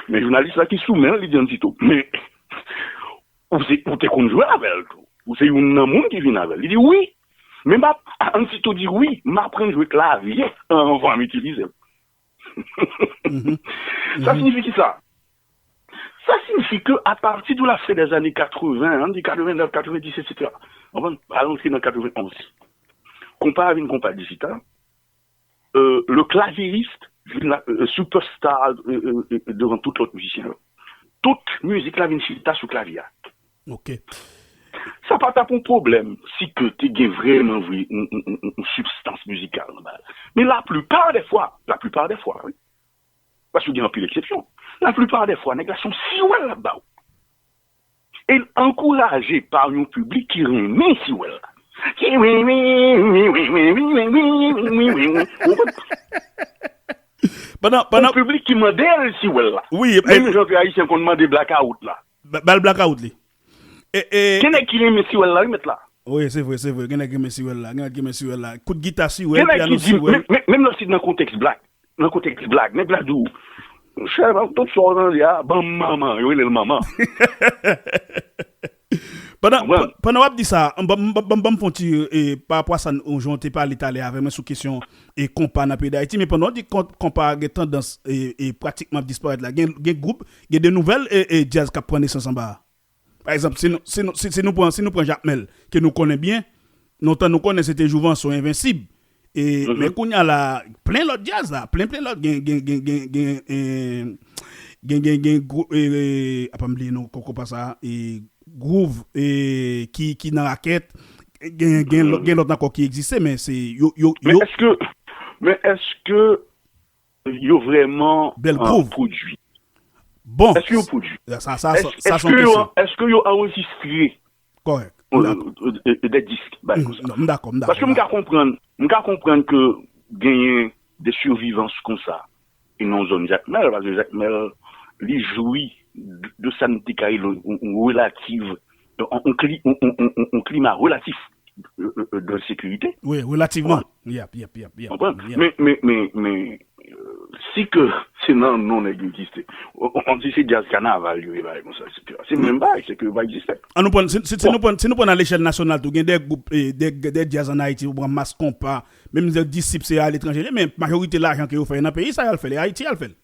Men jounalis la ki sou men l, li di Ansito, men ou se ou te konn jwe avè l tou. Ou se youn nan moun ki vin avè l. Li di wi. Men m ap Ansito di wi, m aprann jwe klavye anvan m itilize l. Sa siyifi ki sa? Sa siyifi ke apati de la fen dèzane katreven, ann di katreven nèf, katreven dis, etsetera. Konprann? Al antre nan katreven onz. Konpa a vin konpa dijital. Euh, le claviériste vin la, euh, superstar euh, euh, euh, devan tout lòt mizisyen yo. Tout mizik la vin chita sou klavye a. Ok. Sa pa t ap yon pwoblèm si ke te gen vrèman vre yon, yon, yon, yon sibstans mizikal nan bagay la. Men laplipa dè fwa, laplipa dè fwa, wi. Paske gen anpil eksepsyon. Laplipa dè fwa, nèg la se yon siwèl l ap ba w. E l ankouraje pa yon piblik ki renmen siwèl la. Ki wi, wi, wi, wi, wi, wi, wi, wi, wi, wi, wi, wi. Ou konprann? Pandan, Yon pandan, piblik ki mande l siwèl la. Wi, Menm jan ke Ayisyen konn mande blakawout la. ba- ba l blakawout li. E, e, Gen nèg ki renmen siwèl la, wi, mèt la. wi, se vre, se vre. Gen nèg ki renmen siwèl la. Gen nèg ki renmen siwèl la. Kout gita siwèl, Gen nèg pyano ki di, siwèl. menm, menm, menm lè w sit nan kontèks black, nan kontèks black, nèg la di w, chè, tout sa w tande a, ban m manman, yo rele l manman. Pandan, Konprann? pandan w ap di sa, ban m fè yon ti, e, pa rapò a sa, nou, jan w te pale talè avè mwen sou kesyon e konpa nan peyi Dayiti, men pandan w di kon- konpa gen tandans e, e pratikman ap disparèt la, gen, gen gwoup, gen de nouvèl e, e djaz k ap pran nesans anba a. Pa egzanp, si nou, si nou, si, si nou pran, si nou pran Jakmèl, ke nou konnen byen, lontan nou konnen se te Jouvanson, Envensib. E, men kounye a la, plen lòt djaz la, plen, plen lòt, gen, gen, gen, gen, gen, e, gen, gen, gen, gwo- e, e, apa m bliye non, konpa sa, e, gwouv, e, ki, ki nan rakèt, gen, gen, lòt- gen lòt ankò ki egziste, men se, yo, yo, Men yo, èske, men èske yo vrèman Bèl euh, gwouv. Pwodui? Bon, Èske yo pwodui? Sa, sa, sa, Èske sa se yon èske yo, kesyon. Èske yo anrejistre Kòrèk. euh, M dakò. euh, des disques, bagay Mm, konsa? Non, m dakò, m dakò. Paske m ka konprann, m ka konprann ke genyen de survivans konsa. E nan zòn Jakmèl, paske Jakmèl, li jwi de, de sa n te ka rele yon, yon relativ, yon, yon kli- yon, yon, yon, yon klima relatif euh, euh, euh, de sekirite. Wi, relativman. Yep, yep, yep, yep. Konprann? Yep. Men, men, men, men, euh, si ke se nan non nèg yo egziste, on, on di se djaz kanaval yo ye bagay konsa, etsetera. Se menm bagay, se ke yo pa egziste. An nou pran, si, si, si Bon. nou pran, si nou pran nan lechèl nasyonal tou, gen de gwoup, e, de, de djaz an Ayiti, ou pran Mas Konpa, menm de Disip se aletranje, men majorite lajan ke yo fè nan peyi sa, y al fè l, e Ayiti y al fè l.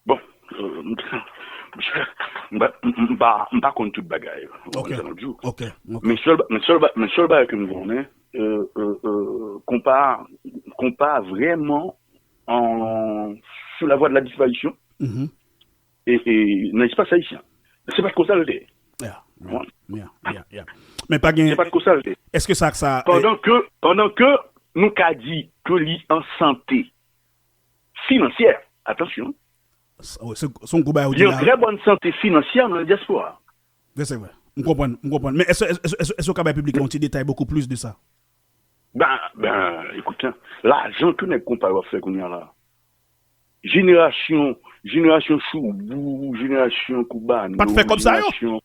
Bon, euh, m pa, m pa, m pa konn tout bagay. Ok. Sa nou di w. Ok, ok. Men sèl, men sèl, men sèl bagay ke m konnen, euh, euh, euh, konpa, konpa vrèman an, sou la vwa de la disparisyon. Mhm. E, e nan espas ayisyen. Se pa t konsa l te ye. Yeah, Bon. yeah, yeah, yeah. Men pa gen, Se pa t konsa l te ye. Èske sa, sa, Pandan ke, pandan ke nou ka di ke li an sante finansyè, atansyon, se se yon gwo bagay ou li di an la. Trè bòn sante finansyè nan dyaspora. Wi, se vre. M konprann, m konprann. Men èske, èske, èske, èske w ka bay piblik la yon ti detay beaucoup plus de sa? Ben, ben, écoute, hein, lajan ke nèg konpa yo ap fè kounye a la. Jenerasyon, jenerasyon Choubou, jenerasyon Koubano, Pa t fè kòb sa yo? Jenerasyon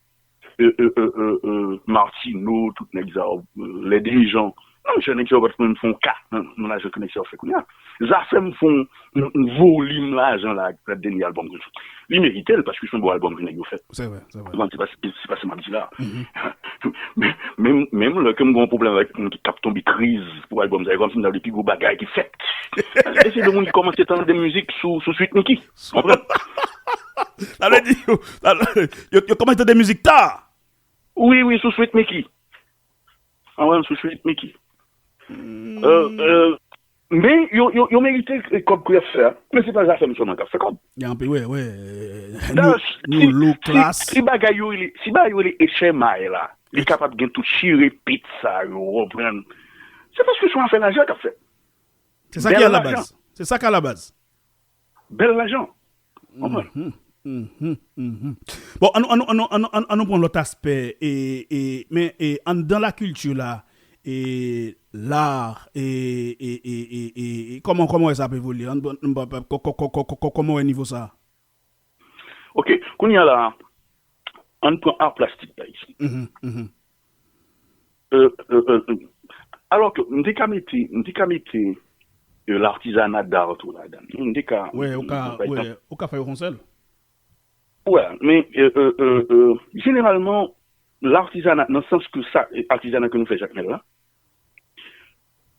euh, euh, euh, euh, euh, Martino, tout nèg sa yo, euh, les dirigeants. Non, mesye, nèg sa yo pa t menm fè yon ka nan nan lajan ke nèg sa yo fè kounye a. Zafèm fè yon, yon, yon volim lajan la ak dènye albòm ke li merite l, paske se yon bon albòm ke nèg yo fè. Se vre, se vre. Bon, se pa, se pa sa m ap di la. Men, menm, menm lè ke m gen yon pwoblèm avèk moun ki t ap tonbe kriz pou albòm sa, e kòmsi m ta di pi gwo bagay ki fèt. E se de moun ki kòmanse tande mizik sou, sou Sweet Micky. Konprann? Sa vle di, yo, yo, yo kòmanse tande mizik ta. Wi, wi, sou Sweet Micky. An wè, sou Sweet Micky. Euh, euh, men yo, yo, yo merite kòb ke y ap fè a. Men se pa Zafèm sèlman k ap fè kòb. Gen anpil, wi, wi. Dayè, New, New Look, si, Class. Si bagay yo rele, si bagay yo rele H M I la, Li kapab gen tout chire pit sa yo, w konprann? Se paske se yon afè lajan k ap fèt. Se sa ki Bèl alabaz. Lajan. Se sa ki alabaz. Bèl lajan. Konprann? Mhm, mhm, mhm. Bon, ann, ann, ann, ann, ann, ann nou pran lòt aspè, e, e, men, e, anndan lakilti la, e, lar, e, e, e, e, e, e, kòman, kòman w wè sa ap evolye? Ann, ann, ann, kò-, kò-, kò-, kò-, kò-, kò-, kòman w wè nivo sa a? Ok, kounye a la, ann pran ar plastik la isit. Mhm, mhm. Euh, euh, euh, euh. Alò ke m te ka mete, m te ka mete euh, l'artisanat d'art tou ladan. M te ka, Wè, ou ka, pa wè, egzanp, ou ka fè yo konsèl. Wè, men euh, euh, euh, euh, jeneralman, l'artisanat, nan sans ke sa, euh, artizana ke nou fè Jakmèl la,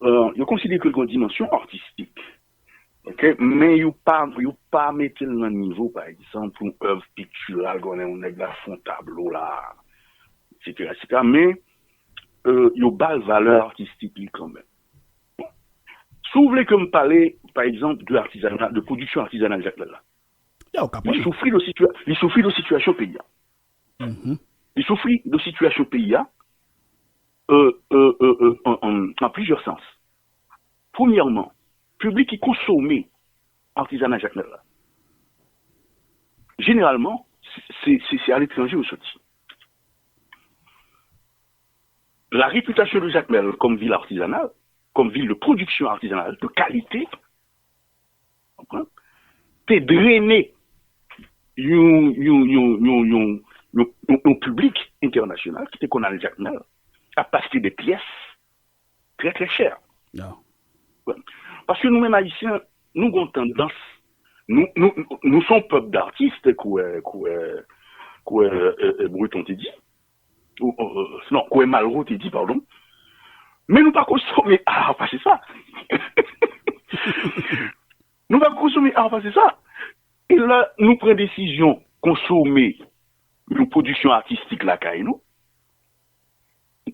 euh, yo konsidere ke l gen yon dimansyon artistik. Ok? Men yo pa, yo pa mete l nan nivo, pa egzanp, yon èv piktiral, konnen yon nèg la fè yon tablo la, et cetera, et cetera. Men euh, yo ba l valè artistik li kanmenm. Bon. Si w vle ke m pale, pa egzanp, de artizana, de pwodiksyon artizanal Jakmèl la, Ya, ou ka li pale. Soufri de situa-, li soufri de sitiyasyon peyi a. Mhm. Li soufri de sitiyasyon peyi a, euh, euh, euh, euh, an, an, an plizyè sans. Premyèman, piblik ki konsome artizana Jakmèl la, jeneralman, se, se, se, se aletranje yo soti. La réputation de Jakmèl comme ville artisanale, comme ville de production artisanale de qualité, konprann, te drene yon, yon, yon, yon, yon, yon, yon, yon piblik entènasyonal ki te konn al Jakmèl ap achte de pyès trè, trè chè. Ya. Paske nou menm Ayisyen, nou gen yon tandans, nou, nou, nou se yon pèp datis, kwè, kwè, kwè, euh, euh, Breton te di, ou, euh, euh, non, kwè Malraux te di, padon. Men nou pa konsome ar pase sa. Nou pa konsome ar pase sa. E lè nou pran desizyon konsome yon pwodiksyon atistik lakay nou,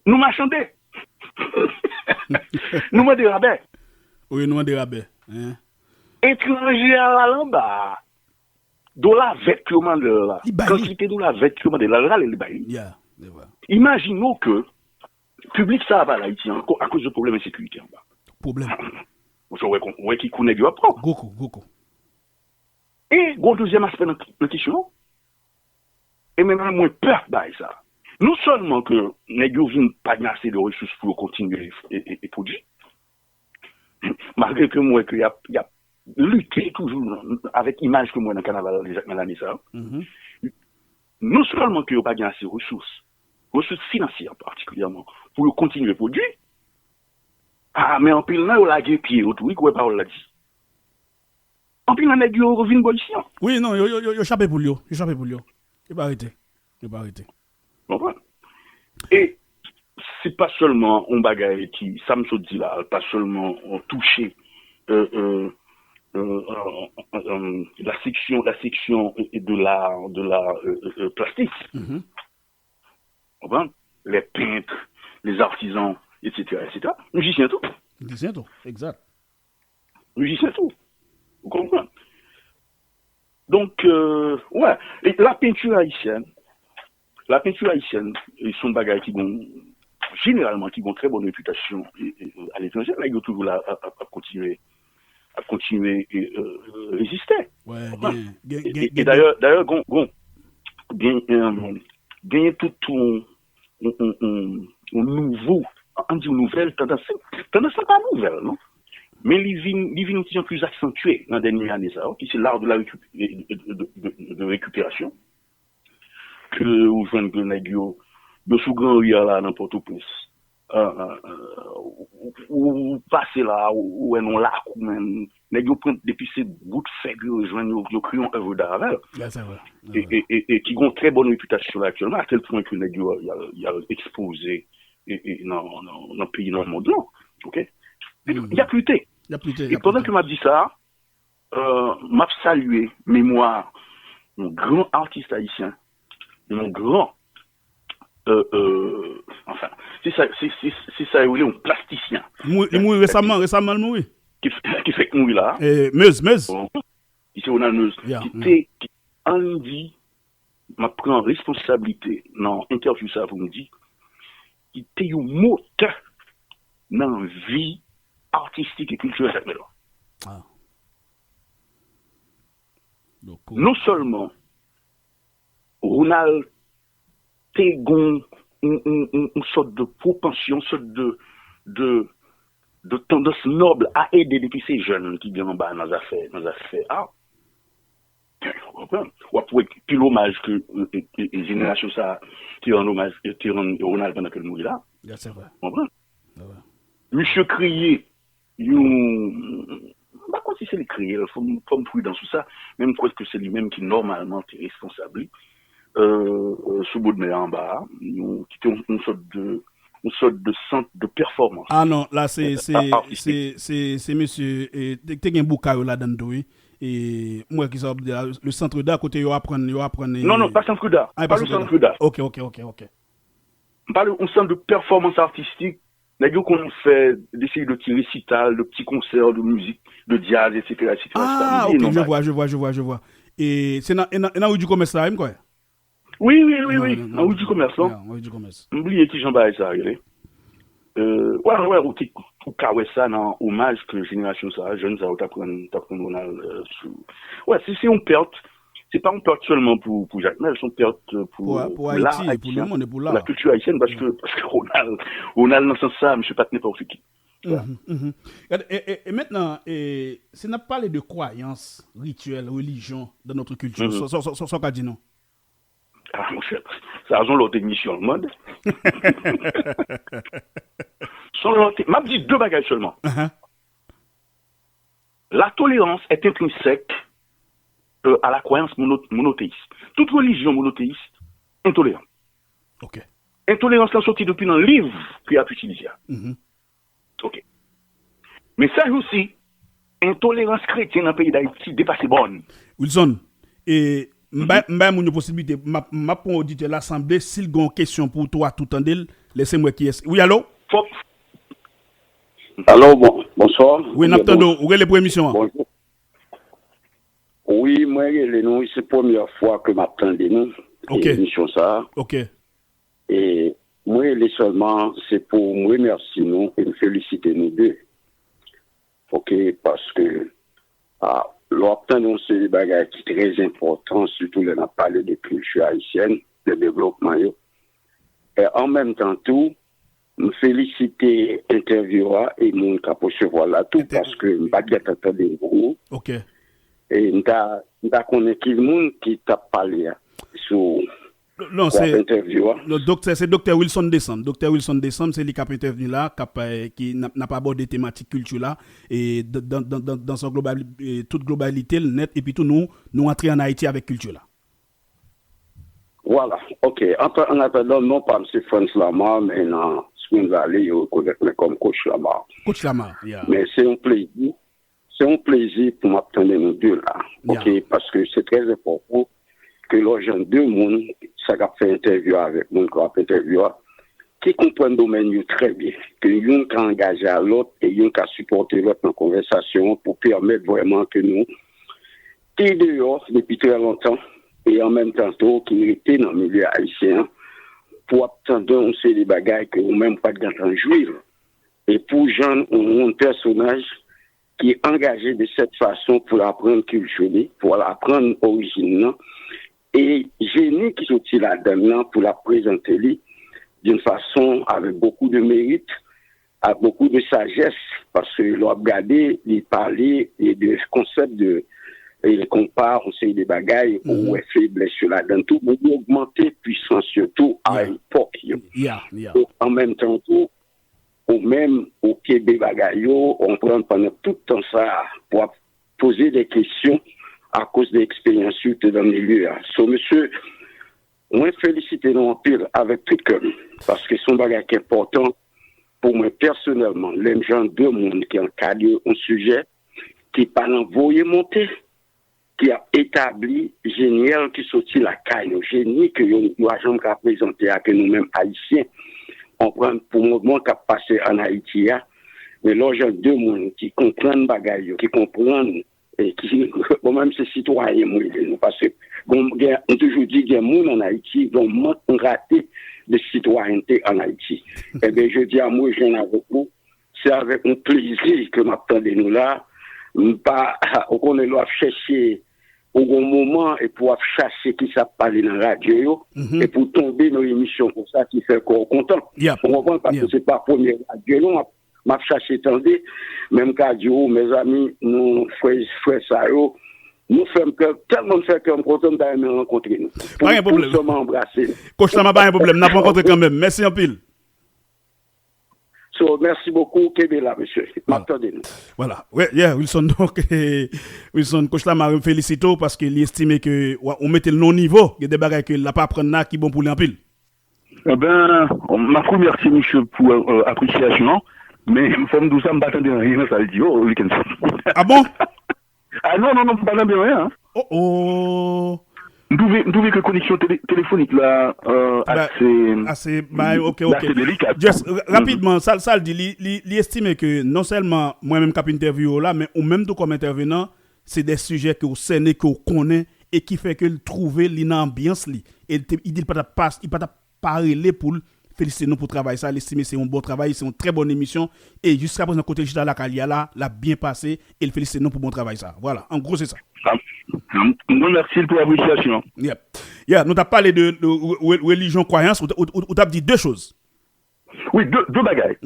nou machande. Nou mande rabè. Wi, nou mande rabè. Hein? Etranje a la anba a, dola vèt yo mande l la, Li bay li. Kantite dola vèt yo mande l la, l rale li bay li. Ya, se vre. Imajine w ke piblik sa a pa al Ayiti ankò akoz de pwoblèm ensekirite anba. Pwoblèm. Ou wè, kon- wè ki kou nèg yo ap pran. Gwo kou, gwo kou. E gon dezyèm aspè nan, nan kesyon an. E menm mwen pè bay sa. Non sèlman ke nèg yo vin pa gen ase de resous pou yo kontinye e, e, e pwodui, malgre ke m wè ke y ap, y ap lite toujou avèk imaj ke m wè nan kanaval de Jakmèl ane sa yo. Mhm. Non sèlman ke yo pa gen ase resous, resous finansyè patikilyèman, pou yo kontinye pwodui, a, men anpil nan yo lage pye yo tou, wi, kwè pawòl la di. Anpil nan nèg yo vin bò isi an. Wi, non, yo, yo, yo, yo chape poul yo. Yo chape poul yo. Yo pa rete. Yo pa rete. Konprann? E se pa sèlman yon bagay ki, sa m sot di la, pa sèlman yon touche, euh, euh, euh, euh, euh, euh, la section, la section, euh, de l'art, de l'art, euh, euh, euh, plastique. Mhm. Konprann? Les peintres, les artisans, et cetera, et cetera. Mizisyen tou. Mizisyen tou, egzat. Mizisyen tou. Ou konprann? Donk, euh, wè, e la peinture haïtienne, la peinture haïtienne, e se yon bagay ki gon, jeneralman, ki gon trè bòn repitasyon, e, e, e, aletranje, nèg yo toujou la ap, ap, ap kontinye, ap kontinye, e, e, reziste. Wè, gen, gen, E, gen, e, e gen, dayè, dayè, gon, gon, gen, e, genyen tout yon, yon, yon, yon, yon nouvo, ann di yon nouvèl tandans. Tandans la pa nouvèl, non. Men li vin, li vin yon ti jan plis aksantye nan dènye ane sa yo, ki se l'art de la récup-, de, de, de, de, de récupération. Ke ou jwenn ke nèg yo, yo sou gran ri a la nan Pòtoprens. Ah, ah, ah, ou, ou, ou pase la, ou, ou wè nan lakou menm. Nèg yo pran depi se bout fèg yo jwenn, yo, yo kreye yon œuvre d'art avè l. Ya, se vre. E, e, e, e ki gon trè bòn repitasyon la aktyèlman, a tèl pwen ke nèg yo, y al, y al ekspoze, e, e, nan, nan, nan peyi, nan mond lan. Ok? Men y ap lite. Y ap lite, y ap lite. E pandan ke m ap di sa, euh, m ap salye memwa yon gran atis ayisyen, yon gran, euh, euh, anfen, se sa, se, se, se sa yo rele yon plastisyen. Li mouri, li mouri resaman, resaman li mouri. Ki, ki fèk mouri la. Eh, Meuse, Meuse. Bon. Ki se Ronald Meuse. Ya, ki te, ki, ann di, m ap pran responsablite nan entèvyou sa pou m di, ki te yon motè nan vi atistik e kiltirèl Jakmèl la. Ah. Donc, Non sèlman Ronald te gen yon, yon, yon, yon sòt de pwopansyon, yon sòt de, de, de tandans nòb a ede depi se jèn ki gen anba nan zafè, nan zafè a. Ou konprann? W ap wè pil omaj ke e, e, e, jenerasyon sa a te rann omaj, te rann Ronald pandan ke l mouri la. Ya, se vre. Ou konprann? Se vre. Misye kreye yon, m pa konn si se li kreye l, fò m, fò m pridan sou sa, men m kwè ke se li menm ki nòmalman te responsab li, euh, euh, sou bòdmè anba a, yon, ki te yon, yon sòt de, yon sòt de sant de pèfòmans. Ah non, la se se Artistik. se se se mesye e, te, te gen Boukay yo ladan tou wi. E m wè ki sa w ap di la, le centre d'art kote yo aprann yo aprann e, Non, non, pa sant d'art. Ah, Pa le sant d'art. Ok, ok, ok, ok. M pale yon sant de pèfòmans artistik. Nèg yo konn fè de seri de ti resital, de ti konsè de mizik, de djaz, et cetera, et cetera, et cetera. Ah, Bliye ok, non je bagay. vois, je vois, je vois, je vois. E se nan e nan e nan Rue du Commerce la, wi, m kwè. Wi, wi, wi, wi. Nan Rue du Commerce, non? Ya, Rue du Commerce. M bliye kijan bagay sa rele. Euh, wè, wè, ou te, ou ka wè sa nan omaj ke jenerasyon sa, jèn sa yo t ap rann, t ap rann Ronald euh, sou. Wè, se se yon pèt. Se pa yon pèt sèlman pou, pou Jakmèl, se yon pèt euh, pou, Pou, pou la Ayiti, pou le ayisyen, monde, pou pou la. La kilti ayisyèn, paske, paske Ronald, Ronald nan sans sa, misye pa t nenpòt ki. Mhm, mhm. Gade, e, e, e mentnan, e, si n ap pale de kwayans, rityèl, relijyon dans notre culture, sa, sa, sa, sa w ka di nou? Ah, monchè, sa se yon lòt emisyon, l mande. Se yon lòt, m ap di de bagay sèlman. Ahan. La tolérance est intrinsèque euh, à la croyance mono- monothéiste. Toute religion monothéiste intoléran. Ok. Entolerans lan soti depi nan liv ke y ap itilize a. Mhm. Ok. Men sèjousi, entolerans kretyen nan peyi Dayiti depase bòn. Wilson, e, m bay m bay moun yo posiblite, m ap m ap pran oditè la sanble, si l gen yon kesyon pou ou tou a tou tande l, lese m wè kiyès. Wi, alo? Fòk Alo, bon, bonswa. Wi, n ap tande w. Ou rele pou emisyon an. Bonjou. Wi, mwen rele nou, se premyè fwa ke m ap tande nou, Ok. Emisyon sa a. Ok. E mwen rele sèlman, se pou m remèsye nou e m felisite nou de. Ok, paske a, lè w ap tande yon seri de bagay ki trè enpòtan, sitou lè n ap pale de kilti ayisyèn, de devlopman yo. E an menm tan tou, m felisite entèvyou a e moun k ap resevwa l la tou, Entè- paske m pa t gentan tande gwo. Ok. E m ta, m ta konnen ki moun ki t ap pale a sou Non, w ap se entèvyou a. Non, doktè, se doktè Wilson Desann. Doktè Wilson Desann, se li k ap entèvni la, k ap, eh, ki n ap, n ap abòde tematik kilti la, e dan, dan, dan, dan, dan son global, eh, tout globalite l nèt, epi tou nou, nou antre ann Ayiti avèk kilti la. Vwala, ok. An, an atandan, non pa m se Frantz Lamar, men nan Spring Valley, yo rekonèt mwen kòm Coach Lamar. Coach Lamar, yeah. Men se yon plezi, se yon plezi pou m ap tande nou de la. Ok, Yeah. Paske se trè enpòtan ke lè w jwenn de moun, sa k ap fè entèvyou avèk moun k ap entèvyou a, ki konprann domèn yo trè byen, ke youn ka angaje a lòt e youn ka sipòte lòt nan konvèsasyon an pou pèmèt vrèman ke nou te deyò depi trè lontan e an menm tan tou ki rete nan milye ayisyen an pou ap tande yon seri de bagay ke ou menm ou pa t gentan jwi. E pou jwenn yon moun pèsonaj ki angaje de sèt fason pou l aprann kilti li, pou l aprann orijin nan, e jeni ki soti ladan l nan pou l ap prezante li d'une façon avec beaucoup de mérite, avec beaucoup de sagesse, paske lè w ap gade, li pale e de konsèp de e konpa, yon seri de bagay, ou wè feblès yo ladan tou, men li ogmante pwisans yo tou a Yeah. epòk yo. Yeah, yeah. Donk, an menm tan tou, ou menm, ou kenbe bagay yo, ou konprann pandan tout tan sa a, pou ap poze de kesyon akoz de eksperyans yo te nan milye a. So, mesye, mwen felisite nou anpil avèk tout kè m, paske se yon bagay ki enpòtan pou mwen pèsonèlman, lè m jwenn de moun ki ankadre yon sijè, ki pa nan voye monte, ki ap etabli jeni ki soti lakay yo, jeni ke yo, yo pa janm ka prezante a ke nou menm Ayisyen, konprann pou moman k ap pase ann Ayiti a, men lè w jwenn de moun ki konprann bagay yo, ki konprann, e ki, bon, menm se sitwayen mwen rele nou, paske bon, gen, m toujou di, gen moun ann Ayiti, gen mank, m rate de sitwayènte ann Ayiti. Ebyen, jodi a, mwen jwenn avèk nou. Se avèk yon plezi ke m ap tande nou la. M pa, ou konnen lè w ap chèche, ou gon moman epi w ap chache ki sa ap pale nan radyo yo, epi w tonbe nan emisyon konsa ki fè kè w kontan. Ou konprann? Paske se pa premye radyo non m ap, m ap chache tande, men m ka di w, mezanmi, nou, frè, frè sa yo, nou fè m kè, tèlman n fè kè m kontan, m ta renmen rankontre nou. Pou nou tout ansanm anbrase nou. Kòch la, pa gen pwoblèm, n ap rankontre kanmenm. Mèsi anpil. So, mèsi bokou, kenbe la, mesye. M ap tande nou. Voilà. Wi, yeah, Wilson, donk, Wilson, kòch la, m a felisite w paske li estime ke w, ou mete l nan yon nivo, gen de bagay ke l ap aprann la ki bon pou li anpil. Enben, m ap remèsye misye pou, euh, apresyasyon an, men fò m di w sa, m pa tande anyen nan sa l di yo, Wilkinson. Ah bon? Ah non, non, non, m pa tande anyen. Oh, oh. M twouve, m twouve ke koneksyon tele-, telefonik la, euh, ase, ase bay, ok, ok. Ase delika. Just, ra-, rapidman, sa, sa l di, li, li, li estime ke non sèlman mwen menm k ap entèvyouwe w la, men ou menm tou kòm entèvenan, se de sijè ke w sène, ke w konnen, e ki fè ke l twouve li nan anbyans li. E l te, li di l pa t ap pas, li pa t ap pa rele pou l felisite nou pou travay sa. L estime se yon bon travay, se yon trè bòn emisyon. E jiska prezan, kote l chita lakay li a la, l ap byen pase e l felisite nou pou bon travay sa. Vwala, an gwo, se sa. M, m, m remèsye l pou apresyasyon. Yep. Yeah, nou t ap pale de, de re-, re-, relijyon, kwayans, ou t, ou, ou, ou t ap di de choz. Wi, de, de bagay.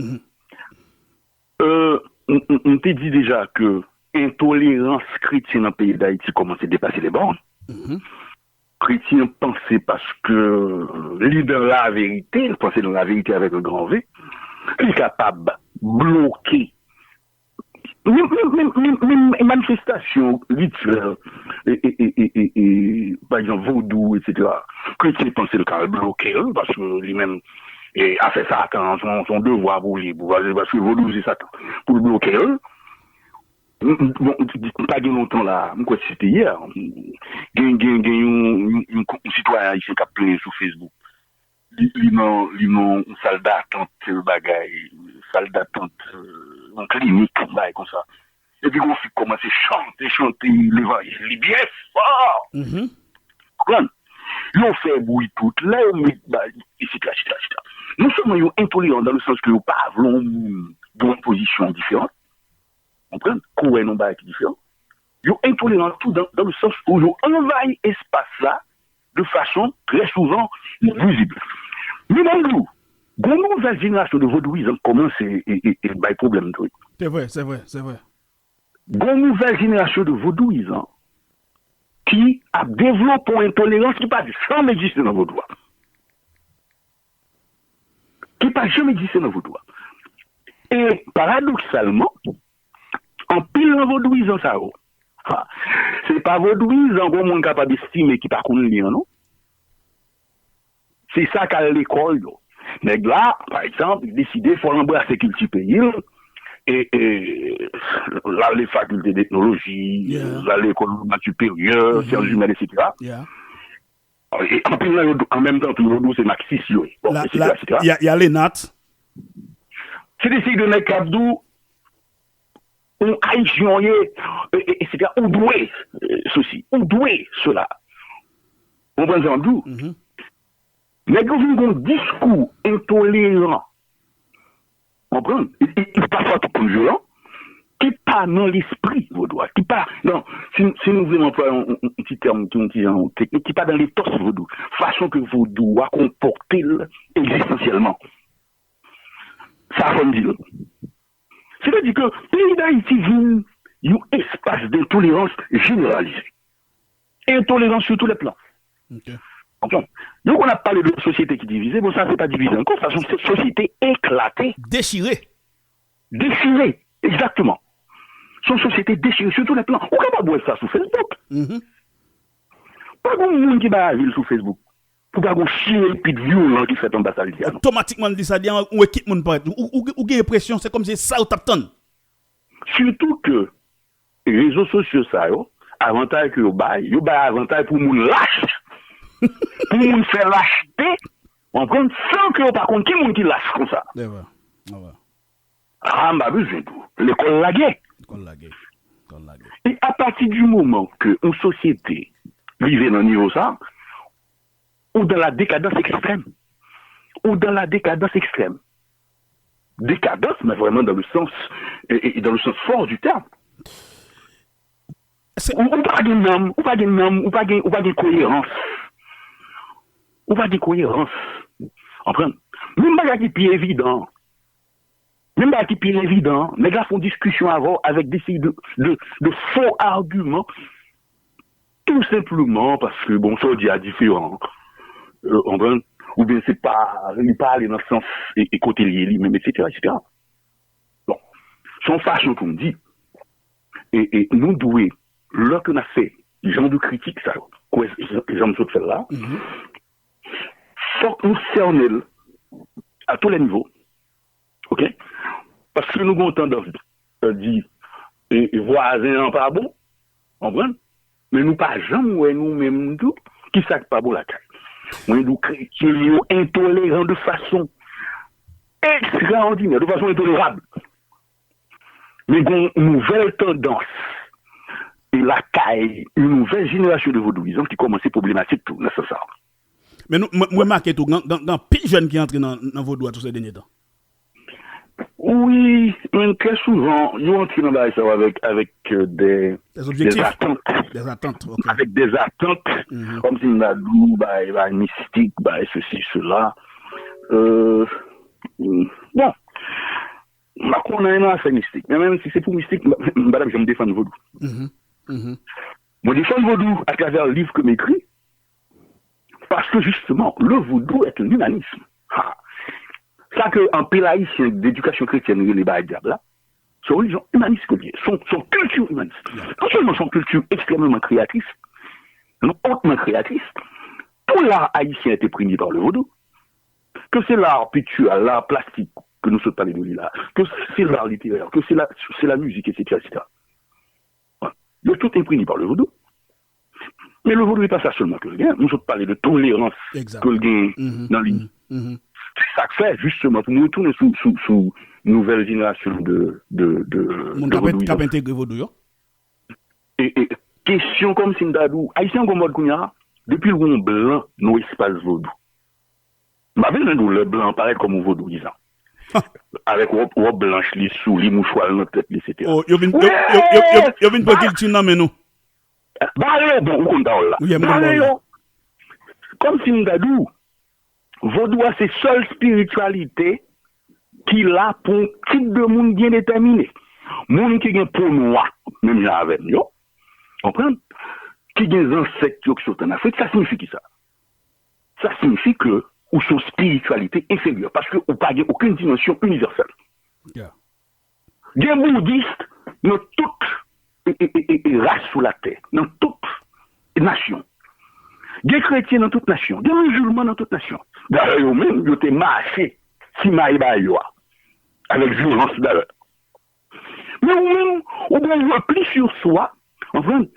Euh, m, m, m te di deja ke entolerans kretyen nan peyi Dayiti kòmanse depase lè bòn. Kretyen panse paske li dan laverite, li panse dan laverite avèk yon gran V, li kapab bloke menm, menm, menm, menm, menm manifestasyon rityèl, e, e, e, e, e, e, pa egzanp, vodou, etsetera. Kretyen panse l ka bloke l, paske li menm, e, afè Satan, se yon, se yon devwa pou li, pou, paske vodou se Satan. Pou l bloke l, M, m, bon, m, m pa gen lontan la, m kwè se te yè, gen, gen, gen yon, yon, yon, yon sitwayen ayisyen k ap plenyen sou Facebook. Li, li nan, li nan yon sal datant, bagay, sal datant, euh, yon klinik, bagay konsa. Epi gon fi kòmanse chante, chante levanjil li byen fò. Konprann? Yo fè bri tout, lè yo met, ba, etsetera, etsetera, etsetera. Non sèlman yo entoleran dan le sans ke yo pa vle yon moun gen yon pozisyon diferan, konprann? Kwè nan bagay ki diferan. Yo entoleran tou dan, dan le sans où yo anvayi espas la de fason trè souvan nizib. Men ban m di w, gon nouvèl jenerasyon de vodouyizan k kòmanse e, e, e bay pwoblèm tou. Se vre, se vre, se vre. Gon nouvèl jenerasyon de vodouyizan ki ap devlope yon entolerans ki pa t janm egziste nan vodou a. Ki pa t janm egziste nan vodou a. E paradoksalman, anpil nan vodouyizan sa yo, ha, se pa vodouyizan gon moun kapab estime ki pa konn li an, non. Se sa k al lekòl yo. Nèg la, pa egzanp, li deside fò l anbrase kilti peyi l, e, e, l ale fakilte d'etnoloji, l ale lekòl nòmal siperyè, syans imèn, etsetera. E anpil nan yo, an menm tan tou, yo di w se maksis yo ye, bon, etsetera, etsetera. Y a, y a Lenat. Se de seri de nèg k ap di w, ou Ayisyen w ye, e, e, etsetera. Ou dwe, e, sesi. Ou dwe sela. Ou konprann sa m ap di w? Nèg yo vin gen yon diskou entoleran. Konprann? E, e, e pafwa tou konn vyolan, ki pa nan lespri vodou a, ki pa, non, si, si nou vle m anplwaye yon, yon, yon ti tèm, yon ti jan teknik, ki pa dan letos vodou. Fason ke vodou a konpòte l egzistansyèlman. Sa fò n di l. Sètadi ke peyi Dayiti vin yon espas dentolerans jeneralize. Entolerans sou tou lè plan. Konprann? Nou konn ap pale de yon sosyete ki divize, bon, sa se pa divize ankò, sa se yon sosyete eklate. Dechire. Dechire, egzakteman. Se yon sosyete dechire sou tou lè plan. Ou kapab wè sa sou Facebook. Pa gen moun ki bay avi l sou Facebook pou pa gen yon chirepit vyolan ki fèt anba sa l di a, non. Otomatikman, l di sa, di a, yon ekip moun parèt. Ou, ou, ou gen enpresyon se kòmsi se sa yo t ap tann. Sitou ke rezo sosyo sa yo, avantaj ke yo bay, yo bay avantaj pou moun lach. Pou moun fè lachte, w konprann, san ke yo pa konn ki moun ki lach konsa. A, m pa bezwen di w. Lekòl lage. Lekòl lage. Lekòl lage. E apati di moman ke yon sosyete rive nan nivo sa, ou dans la décadence extrême. ou dans la décadence extrême. Décadence, mais vraiment dans le sens, et, et dans le sens fort du terme. Ou, ou pa gen nanm, ou pa gen nanm, ou pa gen, ou pa gen koyerans. Ou pa gen koyerans. Konprann? Menm bagay ki pi evidan, menm bagay ki pi evidan, nèg la fè yon diskisyon avè w avèk de seri de, de, de fo agiman, tou senpleman paske, bon, sa w di a diferan. Ou konprann? Oubyen se pa, li pa ale nan sans e, e kote l ye li menm, etsetera, etsetera. Bon, se yon fason pou m di. E, e nou dwe, lè ke n ap fè jan de kritik sa yo, kwè jan, jan m sot fè l la, fòk nou sènen l a tou lè nivo. Oke? Paske nou gen yon tandans, euh, di, e, e vwazen an pa bon, konprann? Men nou pa janm wè nou menm tou, ki sa k pa bon lakay. Mwen di w, kretyen yo entoleran de fason ekstraòdinè, de fason entolerab. Men gen yon nouvèl tandans, e lakay yon nouvèl jenerasyon de vodouyizan ki kòmanse pwoblematik tou, nan sans sa. Men nou, mwen, mwen remake tou, gen, gen, gen anpil jèn ki antre nan, nan vodou a tou se dènye tan. Wi, men trè souvan, yo antre nan bagay sa yo avèk, avèk, euh, de, de atant. Des objectifs. Des attentes, ok. Avèk de atant, kòmsi m ta di w, bay, bay mistik, bay sesi, sela. Euh, bon, m pa konnen nan afè mistik, men menm si se pou mistik, m, m pa t ap janm defann vodou. Mwen defann vodou atravè liv ke m ekri, paske jisteman, le vodou est un humanisme. Ha. Sa ke anpil Ayisyen dedikasyon kretyèn rele bagay dyab la, se yon relijyon imanis ke l ye. Se yon, se yon kilti imanis. Non sèlman se yon kilti ekstrèmeman kreyatris, non, hautement créatrice. Tout l'art haïtien est imprégné par le vodou. Ke se l'art pictural, l'art plastik ke nou sot pale de li la, ke se l'art littéraire, ke se la, se la mizik, etsetera, etsetera. Yo tout imprégné par le vodou. Men le vodou, se pa sa sèlman ke l gen. Nou sot pale de tolerans ke l gen nan li. Se sa k fè, jisteman, pou m retounen sou, sou, sou nouvèl jenerasyon de, de, de, moun k ap, k ap entegre vodou yo. E, e, kesyon kòmsi m ta di w, Ayisyen an gon mòd kounye a, depi l wè yon blan nan espas vodou. M pa bezwen di w lè blan an parèt kòm yon vodouyizan. Avèk wòb, wòb blanch li sou li, mouchwa l nan tèt li, etsetera. Oh, yo vin, yo, yo, yo, yo, yo vin pran kilti nan men nou. Bare yo bon, ou konn pawòl la. Wi, m konn pawòl la. Bare yo. Kòmsi m ta di w, vodou a se sèl espirityalite ki la pou yon tip de moun byen detèmine. Moun ki gen po nwa, menm jan avè m yo, konprann? Ki gen zansèt yo ki sot ann Afrik, sa siyifi ki sa? Sa siyifi ke ou se yon espirityalite enferyè, paske ou pa gen okenn dimansyon inivèsèl. Gen boudis nan tout e, e, e, e, e ras sou latè, nan tout nasyon. Gen kretyen nan tout nasyon, gen mizilman nan tout nasyon. Dayè, yo menm, yo te mache simaye ba yo a, avèk vyolans dayè. Men ou menm, ou gen repli sur soi, konprann?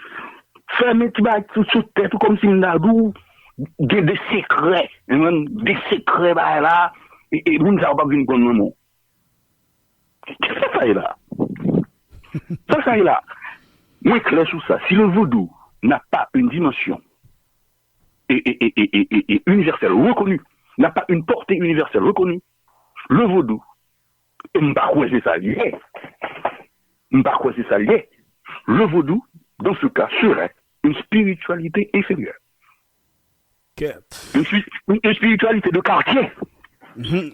Fèmen ti bagay sou, sou tèt ou, kòmsi m ta di w gen de sekrè, konprann? De sekrè bagay la, e, e moun sa yo p ap vin pran nan men w. Sa sa ye la? Sa sa ye la? Mwen klè sou sa. Si le vodou n'a pas une dimension et, et, et, et, et, et universelle reconnue, n'a pas une portée universelle reconnue, le vodou, e m pa kwè se sa l ye. M pa kwè se sa l ye. Le vodou, dans ce cas, serait une spiritualité inférieure. Une, spi- une, une spiritualité de quartier.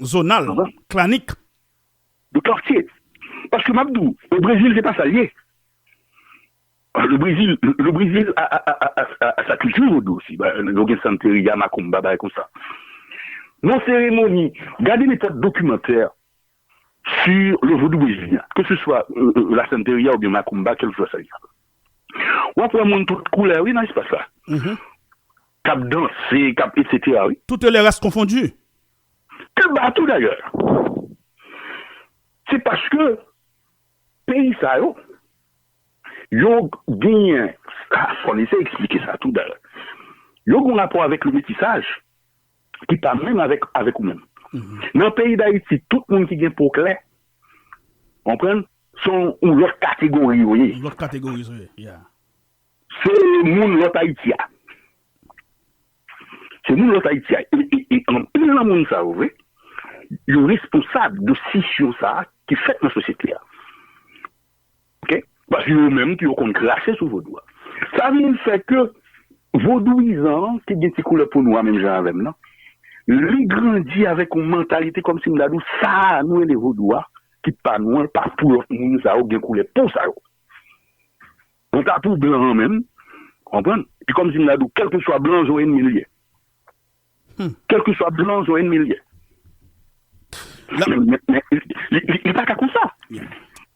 Zonal, klanik. De quartier. Paske m ap di w, o Brezil, se pa sa l ye. Le Brésil, le, le Brésil a, a, a, a, a, a sa kilti vodou osi. Ba, yo gen Santeria, Macumba, bagay konsa. Nan seremoni, gade nenpòt dokimantè sur le vodou brésilien, que ce soit euh, euh, la Santeria oubyen Macumba, kèlkeswa sa l ye. W ap wè moun tout koulè, wi, nan espas la. K ap danse, k ap, etsetera, wi. Toutes les races confondues. Tout partout d'ailleurs. Se paske peyi sa yo, yo genyen, ah, fò n eseye eksplike sa tou dayè. Yo gen yon rapò avèk le metisaj ki pa menm avèk, avèk ou menm. Nan peyi Dayiti, tout moun ki gen po klè, konprann, se yon, yon lòt kategori yo ye. Yon lòt kategori yo ye, yeah. Se moun lòt Ayiti a. Se moun Lòs Ayiti a. E, e, e anpil nan moun sa yo, vre, yo responsab de sisyon sa a ki fèt nan sosyete a. Oke? Paske yo menm ki yo konn krache sou vodou a. Sa vin fè ke vodouyizan an, ki gen ti koulè po nwa menm jan avè m nan, li grandi avèk yon mantalite kòmsi m ta di w sa nou rele vodou a, ki pa nou an, pa pou lòt moun sa yo gen koulè po sa yo. Kanta pou blan an menm, konprann? Li kòmsi m ta di w, kèlkeswa blan an, se yon ènmi l ye. Kèlkeswa blan an, se yon ènmi l ye. Men, men, men, li, li, li pa ka konsa.